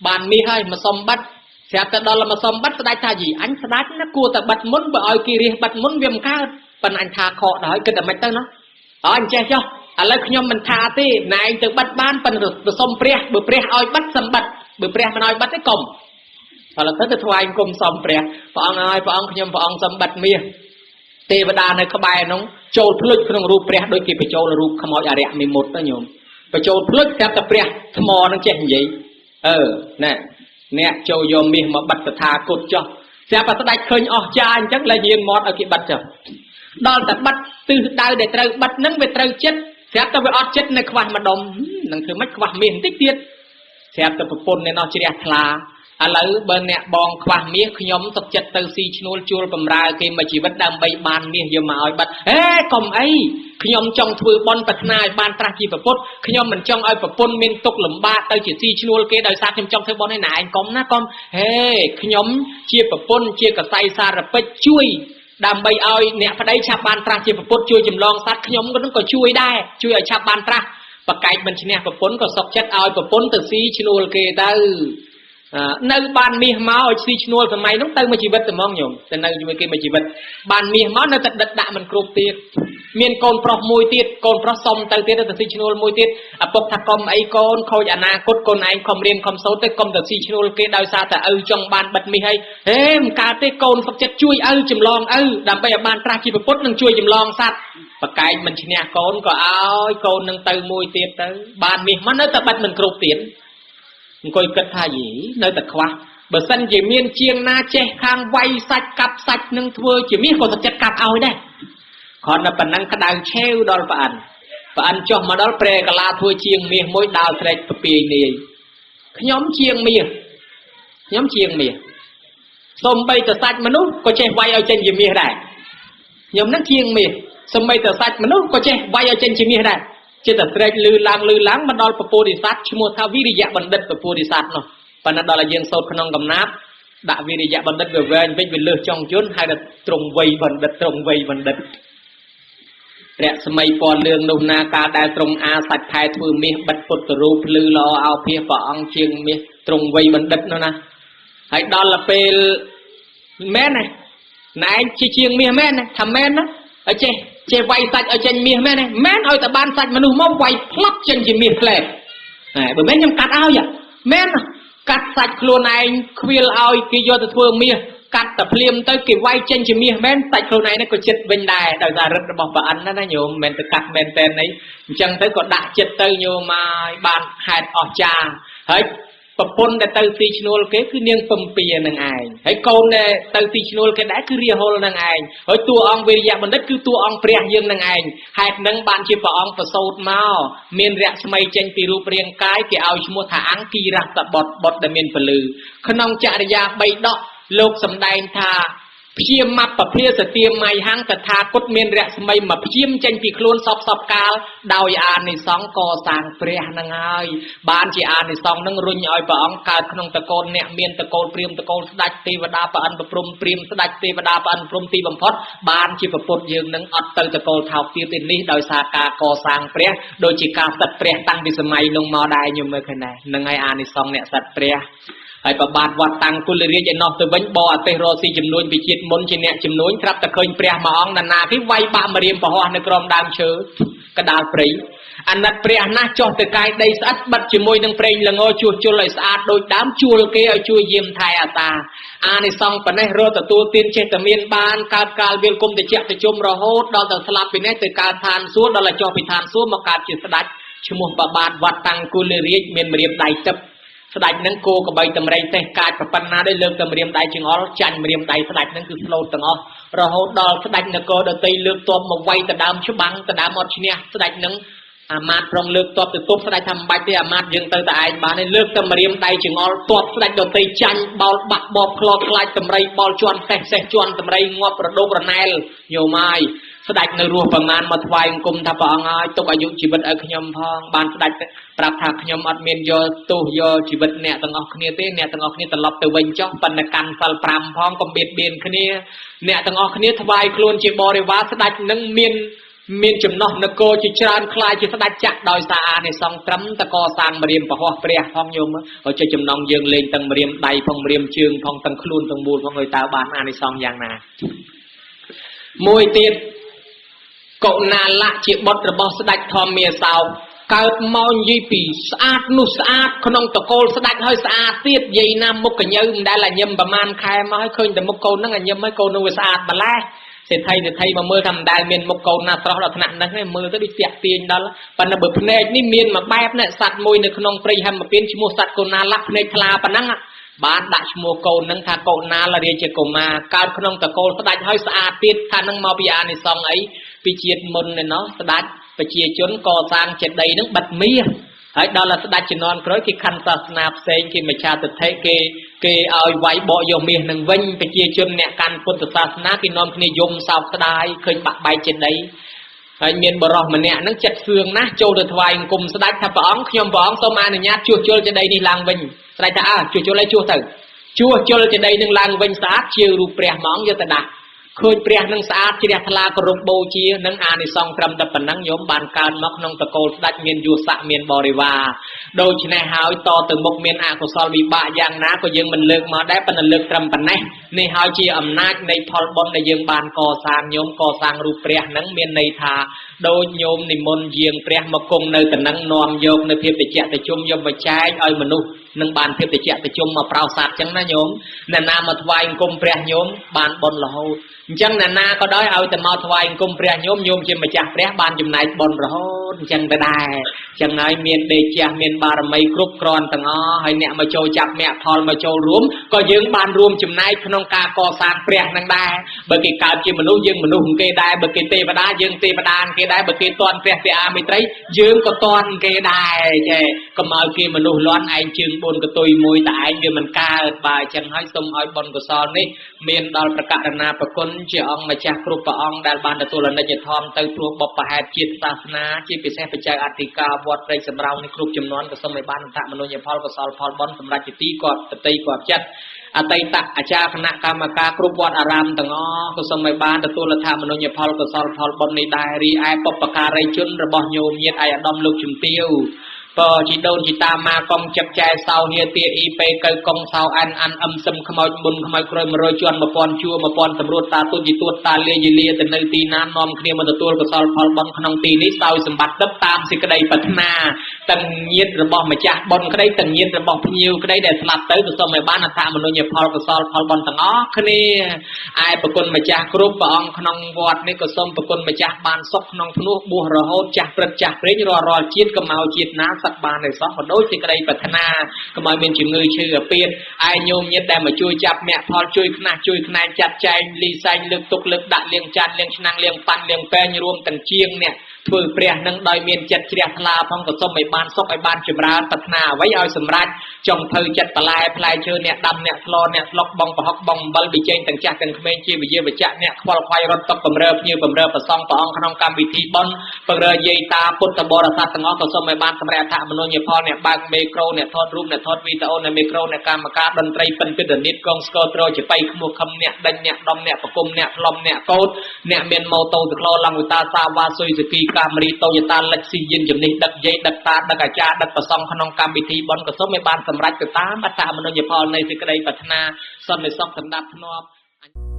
បានមាសហើយមកសុំបាត់ស្រាប់តែដល់មកសុំបាត់ស្ដេចថាយីអញស្ដេចណាគួរតែបាត់មុនបើឲ្យគេរះបាត់មុនវាមិនកើតប៉ុន្តែអញថាខកដល់ហើយគិតតែមិនទៅណាអអញ្ចេះចុះឥឡូវខ្ញុំមិនថាទេណែឯងទៅបាត់បានប៉ុន្តែទៅសុំព្រះបើព្រះឲ្យបាត់សំបាត់បើព្រះមិនឲ្យបាត់ទេកុំឥឡូវទៅថ្វាយគុំសុំព្រះព្រះអង្គឲ្យព្រះអង្គខ្ញុំព្រះអង្គសុំបាត់មាសទេវតានៅក្បែរនោះចូលភ្លុចក្នុងរូបព្រះដូចគេបញ្ចូលរូបខ្មោចអរិយមេមុតទៅញោមបញ្ចូលភ្លុចស្រាប់តែព្រះថ្មនឹងចេះនិយាយអឺណែអ្នកចូលយកមាសមកបិទតថាគតចុះស្រាប់តែស្ដេចឃើញអស់ចាអញ្ចឹងលែងយានមាត់ឲ្យគេបិទចុះដល់តែបិទទិសដៅដែលត្រូវបិទនឹងវាត្រូវចិត្តស្រាប់តែវាអត់ចិត្តនៅខ្វះម្ដុំនឹងធ្វើម៉េចខ្វះមាសបន្តិចទៀតស្រាប់តែប្រពន្ធអ្នកនោះជ្រះថ្លាឥឡូវបើអ្នកបងខ្វះមាសខ្ញុំទុកចិត្តទៅស៊ីឈ្នួលជួលបំរើគេមួយជីវិតដើម្បីបានមាសយកមកឲ្យបាត់ហេកុំអីខ្ញុំចង់ធ្វើបុណ្យប្រាថ្នាឲ្យបានត្រាស់ជាពុទ្ធខ្ញុំមិនចង់ឲ្យប្រពន្ធមានទុក្ខលំបាកទៅជាស៊ីឈ្នួលគេដោយសារខ្ញុំចង់ធ្វើបុណ្យឯណាឯងកុំណាកុំហេខ្ញុំជាប្រពន្ធជាកសៃសារពេចជួយដើម្បីឲ្យអ្នកប្តីឆាប់បានត្រាស់ជាពុទ្ធជួយចម្លងសត្វខ្ញុំក៏ជួយដែរជួយឲ្យឆាប់បានត្រាស់បកែកមិនឈ្នះប្រពន្ធក៏សុកចិត្តឲ្យប្រពន្ធទៅស៊ីឈ្នួលគេទៅនៅបានមាសមកឲ្យស៊ីឈ្នួលសម័យនោះទៅមួយជីវិតតែហ្មងញោមទៅនៅជាមួយគេមួយជីវិតបានមាសមកនៅតែដិតដាក់មិនគ្រប់ទៀតមានកូនប្រុសមួយទៀតកូនប្រុសសុំទៅទៀតទៅស៊ីឈ្នួលមួយទៀតឪពុកថាកុំអីកូនខូចអនាគតកូនឯងខំរៀនខំសូត្រទៅកុំទៅស៊ីឈ្នួលគេដោយសារតែឪចង់បានបិទមាសហើយហេមិនកើតទេកូនសុខចិត្តជួយឪចម្លងឪដើម្បីឲ្យបានត្រាស់ជាពុទ្ធនិងជួយចម្លងសត្វបកែកមិនឈ្នះកូនក៏ឲ្យកូននឹងទៅមួយទៀតទៅបានមាសមកនៅតែបិទមិនគ្រប់ទៀតអង្គុយគិតថាយីនៅតែខ្វះបើសិនជាមានជាងណាចេះខាងវាយសាច់កាប់សាច់នឹងធ្វើជាមាសក៏សុខចិត្តកាប់ឲ្យដែរគ្រាន់តែប៉ុណ្ណឹងក្តៅឆេវដល់ប្រអិនប្រអិនចុះមកដល់ព្រែកាឡាធ្វើជាងមាសមួយដើរស្រែកពពាយនាយខ្ញុំជាងមាសខ្ញុំជាងមាសសំបីតសាច់មនុស្សក៏ចេះវាយឲ្យចេញជាមាសដែរខ្ញុំនឹងជាងមាសសំបីតសាច់មនុស្សក៏ចេះវាយឲ្យចេញជាមាសដែរចិត្តតែស្រែកលឺឡើងលឺឡើងមកដល់ពពោធិសត្វឈ្មោះថាវិរិយបណ្ឌិតពពោធិសត្វនោះប៉ុន្តែដល់ឲ្យយើងសូត្រក្នុងកំណាព្យដាក់វិរិយបណ្ឌិតវាវែងវិញវាលើសចុងយន្តហើយដល់ត្រង់វ័យបណ្ឌិតត្រង់វ័យបណ្ឌិតរស្មីពណ៌លឿងនោះណាកាលដែលត្រង់អាសាច់ផែធ្វើមាសបិទពុទ្ធរូបភ្លឺល្អអោភាសព្រះអង្គជាងមាសត្រង់វ័យបណ្ឌិតនោះណាហើយដល់ពេលមែនណាណែឯងជាជាងមាសមែនណាថាមែនណាហើយចេះចេះវាយសាច់ឲ្យចេញមាសមែនទេមែនឲ្យតែបានសាច់មនុស្សមកវាយផ្លាប់ចេញជាមាសផ្លែហែបើមែនខ្ញុំកាត់ឲ្យមែនកាត់សាច់ខ្លួនឯងខ្វៀលឲ្យគេយកទៅធ្វើមាសកាត់តែភ្លាមទៅគេវាយចេញជាមាសមែនសាច់ខ្លួនឯងនេះក៏ចិត្តវិញដែរដោយសាររិទ្ធរបស់ប្រអិនណាណាញោមមិនទៅកាត់មែនតែនអីអញ្ចឹងទៅក៏ដាក់ចិត្តទៅញោមឲ្យបានហេតុអស្ចារ្យហើយប្រពន្ធដែលទៅស៊ីឈ្នួលគេគឺនាងពំពានឹងឯងហើយកូនដែលទៅស៊ីឈ្នួលគេដែរគឺរាហុលនឹងឯងហើយតួអង្គវិរិយបណ្ឌិតគឺតួអង្គព្រះយើងនឹងឯងហេតុនឹងបានជាព្រះអង្គប្រសូតមកមានរស្មីចេញពីរូបរាងកាយគេឲ្យឈ្មោះថាអង្គគិរសបុត្របុត្រដែលមានពលឺក្នុងចរិយា3ដក លោកសម្ដែងថាព្យាមពភាសទាមៃហੰតថាគតមានរស្មីមកព្យាមចេញពីខ្លួនសពសពកាលដោយអានិសង្សកសាងព្រះនឹងហើយបានជាអានិសង្សនឹងរុញឲ្យព្រះអង្គកើតក្នុងតកូលអ្នកមានតកូលព្រាមតកូលស្ដេចទេវតាប្រអិនប្រព្រំព្រាមស្ដេចទេវតាប្រអិនព្រំទីបំផុតបានជាប្រពុតយើងនឹងអត់ទៅតកូលថោកទាបទេនេះដោយសារការកសាងព្រះដូចជាការសិតព្រះតាំងពីសម័យនោះមកដែរញោមមើលឃើញដែរនឹងហើយអានិសង្សអ្នកសិតព្រះហើយប្របាទវត្តតាំងគុលរាជឯណោះទៅវិញបអទេសរស៊ីចំនួនពីជាតិមុនជាអ្នកចំនួនត្រាប់តែឃើញព្រះមួយអង្គណានាគេវាយបាក់ម្រាមពហោះនៅក្រោមដើមឈើកដាលព្រៃអាណិតព្រះណាស់ចុះទៅកាយដីស្អិតបិទជាមួយនឹងប្រេងល្ងជួសជុលឲ្យស្អាតដូចដើមជួលគេឲ្យជួយយាមថែអាតាអានិសង្សប៉ុណ្ណេះរត់ទទួលទានចេះតែមានបានកើតកាលវាលគុំតិចតិជុំរហូតដល់ទៅស្លាប់ពីនេះទៅកើតឋានសួគ៌ដល់ទៅចុះពីឋានសួគ៌មកកើតជាស្ដេចឈ្មោះប្របាទវត្តតាំងគុលរាជមានម្រាមដៃទឹកស្ដេចនឹងគោកបីតម្រៃសេះកាចប្រប៉ុណ្ណាដែរលើកតែម្រាមដៃចង្អុលចាញ់ម្រាមដៃស្ដេចនឹងគឺស្លូតទាំងអស់រហូតដល់ស្ដេចនគរដតីលើកទ័ពមកវាយដដើមច្បាំងដដើមអត់ឈ្នះស្ដេចនឹងអាមាត្យប្រុងលើកទ័ពទៅទប់ស្ដេចថាមិនបាច់ទេអាមាត្យយើងទៅតែឯងបានទេលើកតែម្រាមដៃចង្អុលទ័ពស្ដេចដតីចាញ់បោលបាក់បបខ្លោខ្លាចតម្រៃបោលជន់សេះសេះជន់តម្រៃងាប់រដូករណែលញោមហើយស្ដេចនៅរស់ប្រមាណមកថ្វាយអង្គមថាព្រះអង្គហើយទុកអាយុជីវិតឲ្យខ្ញុំផងបានស្ដេចប្រាប់ថាខ្ញុំអត់មានយកទោសយកជីវិតអ្នកទាំងអស់គ្នាទេអ្នកទាំងអស់គ្នាត្រឡប់ទៅវិញចុះប៉ុន្តែកាន់សិល5ផងកុំបៀតបៀនគ្នាអ្នកទាំងអស់គ្នាថ្វាយខ្លួនជាបរិវារស្ដេចនឹងមានចំណោះនគរជាច្រើនខ្លាយជាស្ដេចចក្រដោយសារអានិសង្សត្រឹមតកសាងម្រាមពហោះព្រះផងញោមហើយចុះចំណងយើងលេងទាំងម្រាមដៃផងម្រាមជើងផងទាំងខ្លួនទាំងមូលផងឲ្យតើបានអានិសង្សយ៉ាងណាមួយទៀតកុណាលៈជាបុត្ររបស់ស្ដេចធម្មាសោកកើតមកនិយាយពីស្អាតនោះស្អាតក្នុងតកូលស្ដេចហើយស្អាតទៀតយាយណាមុខកញើមិនដែលញឹមប្រមាណខែមកហើយឃើញតែមុខកូនហ្នឹងញឹមហើយកូននោះវាស្អាតម្ល៉េះសេដ្ឋីមកមើលថាមិនដែលមានមុខកូនណាស្រស់ដល់ថ្នាក់ហ្នឹងទេមើលទៅដូចតាក់ទាញដល់ប៉ុន្តែបើភ្នែកនេះមានមួយបែបនេះសត្វមួយនៅក្នុងព្រៃហេមពានឈ្មោះសត្វកូណាលៈភ្នែកថ្លាប៉ុណ្ណឹងបានដាក់ឈ្មោះកូននឹងថាកូណាលរាជកុមារកើតក្នុងតកូលស្ដេចហើយស្អាតទៀតថានឹងមកពីអានិសង្សអីពីជាតិមុនឯណោះស្ដេចប្រជាជនកសាងចេតិយនឹងបិទមាសហើយដល់ស្ដេចជំនាន់ក្រោយគេខណ្ឌសាសនាផ្សេងគេមច្ឆាទិដ្ឋិគេឲ្យវាយបកយកមាសនឹងវិញប្រជាជនអ្នកកាន់ពុទ្ធសាសនាគេនាំគ្នាយំសោកស្ដាយឃើញបាក់បែកចេតិយហើយមានបរោះម្នាក់ហ្នឹងចិត្តសឿងណាស់ចូលទៅថ្វាយអង្គមស្ដេចថាព្រះអង្គខ្ញុំព្រះអង្គសូមអនុញ្ញាតជួសជុលចេតិយនេះឡើងវិញស្ដេចថាអើជួសជុលឲ្យជួសទៅជួសជុលចេតិយនឹងឡើងវិញស្អាតជារូបព្រះហ្មងយកទៅដាក់ឃើញព្រះនឹងស្អាតជ្រះថ្លាគោរពបូជានឹងអានិសង្សត្រឹមតែប៉ុណ្ណឹងញោមបានកើនមកក្នុងតកូលស្ដេចមានយុស័កមានបរិវារដូច្នេះហើយតទៅមុខមានអកុសលវិបាកយ៉ាងណាក៏យើងមិនលើកមកដែរប៉ុន្តែលើកត្រឹមប៉ុណ្ណេះនេះហើយជាអំណាចនៃផលបុណ្យដែលយើងបានកសាងញោមកសាងរូបព្រះនឹងមានន័យថាដូចញោមនិមន្តយាងព្រះមកគង់នៅតំណឹងនាំយកនៅភាពតិចតិជុំយកមកចែកឲ្យមនុស្សនឹងបានភាពតិចតិជុំមកប្រោសសត្វចឹងណាញោមអ្នកណាមកថ្វាយអង្គមព្រះញោមបានបុណ្យរហូតអញ្ចឹងអ្នកណាក៏ដោយឲ្យតែមកថ្វាយអង្គមព្រះញោមញោមជាម្ចាស់ព្រះបានចំណែកបុណ្យរហូតអញ្ចឹងទៅដែរអញ្ចឹងហើយមានដេជះមានបារមីគ្រប់គ្រាន់ទាំងអស់ហើយអ្នកមកចូលចាប់មគ្គផលមកចូលរួមក៏យើងបានរួមចំណែកក្នុងការកសាងព្រះនឹងដែរបើគេកើតជាមនុស្សយើងមនុស្សគេដែរបើគេទេវតាយើងទេវតាគេដែរបើគេតន់ព្រះទេអាមេត្រីយើងក៏តន់គេដែរចេះកុំឲ្យគេមនុស្សលន់ឯងជើង4កតុយមួយតែឯងវាមិនកើតបាទអញ្ចឹងហើយសូមឲ្យបុណ្យកុសលនេះមានដល់ប្រកាសណាប្រគុណជាអង្គម្ចាស់គ្រប់ព្រះអង្គដែលបានទទួលអនិច្ចធម៌ទៅព្រោះបុព្វហេតុជាតិសាសនាជាពិសេសបច្ច័យអធិការវត្តព្រៃសំរោងនេះគ្រប់ចំនួនក៏សូមឲ្យបានអត្ថមនុញ្ញផលកុសលផលបុណ្យសម្រាប់ជាទីគាត់បតីគាត់ចិត្តអតីតអាចារ្យគណៈកម្មការគ្រប់វត្តអារាមទាំងអស់ក៏សូមឲ្យបានទទួលអត្ថមនុញ្ញផលកុសលផលបុណ្យនេះដែររីឯបុព្វការីជនរបស់ញោមញាតឯកឧត្តមលោកជំទាវបជីដូនជីតាម៉ាកងចឹកចែសោហៀទាអ៊ីពេកៅកងសោអានអានអឹមសឹមខ្មោចមុនខ្មោចក្រោយ100ជាន់1000ជួរ1000តម្រួតតាទូចជីទួតតាលាយលាទៅនៅទីណានាំគ្នាមកទទួលកុសលផលបុណ្យក្នុងទីនេះសោយសម្បត្តិទឹកតាមសេចក្តីប្រាថ្នាទាំងញាតិរបស់ម្ចាស់បុណ្យក្តីទាំងញាតិរបស់ភ្ញៀវក្តីដែលស្លាប់ទៅក៏សូមឲ្យបានអត្ថមនុញ្ញផលកុសលផលបុណ្យទាំងអស់គ្នាឯប្រគុណម្ចាស់គ្រប់ព្រះអង្គក្នុងវត្តនេះក៏សូមប្រគុណម្ចាស់បានសុខក្នុងភ្នោះបួសរហូតចាស់ព្រឹកចាស់ព្រេងរាល់ជាតិកុំឲ្យជាតិណាសឹកបានឯសោះក៏ដូចសេចក្តីប្រាថ្នាកុំឲ្យមានជំងឺឈឺអាពាធឯញោមញាតិដែលមកជួយចាប់មគ្គផលជួយខ្នះជួយខ្នែងចាត់ចែងលីសែងលើកទុកលើកដាក់លាងចានលាងឆ្នាំងលាងប៉ាន់លាងពែងរួមទាំងជាងអ្នក ធ្វើព្រះនឹងដោយមានចិត្តជ្រះថ្លាផងក៏សូមឲ្យបានសុខឲ្យបានចម្រើនប្រាថ្នាអ្វីឲ្យសម្រេចចុងភៅចិត្តបន្លែផ្លែឈើអ្នកដាំអ្នកស្លអ្នកស្លុកបងប្រហុកបងអំបិលប៊ីចេងទាំងចាស់ទាំងក្មេងជាវិយាវចៈអ្នកខ្វល់ខ្វាយរត់តុកបំរើភ្ញៀវបំរើប្រសងព្រះអង្គក្នុងកម្មវិធីបុណ្យបំរើយាយតាពុទ្ធបរិស័ទទាំងអស់ក៏សូមឲ្យបានសម្រេចអត្ថមនុញ្ញផលអ្នកបើកមេក្រូអ្នកថតរូបអ្នកថតវីដេអូអ្នកមេក្រូអ្នកកម្មការតន្ត្រីពិនពិតនិតកងស្គរត្រចបៃខ្មោះខំអ្នកដេញអ្នកដុំអ្នកប្រគុំអ្នកផ្លុំអ្នកកោតអ្នកមានម៉ូតូទឹកឡឡង់វិតាសាវ៉ាស៊ុយស៊ូគីកាមេរីតូយតាលិចស៊ីយានជំនិះដឹកយាយដឹកតាដឹកអាចារ្យដឹកប្រសងក្នុងកម្មវិធីបុណ្យក៏សូមឲ្យបានសម្រេចទៅតាមអត្ថមនុញ្ញផលនៃសេចក្តីប្រាថ្នាសន្តិសុខសម្ដាប់ធ្នាប់។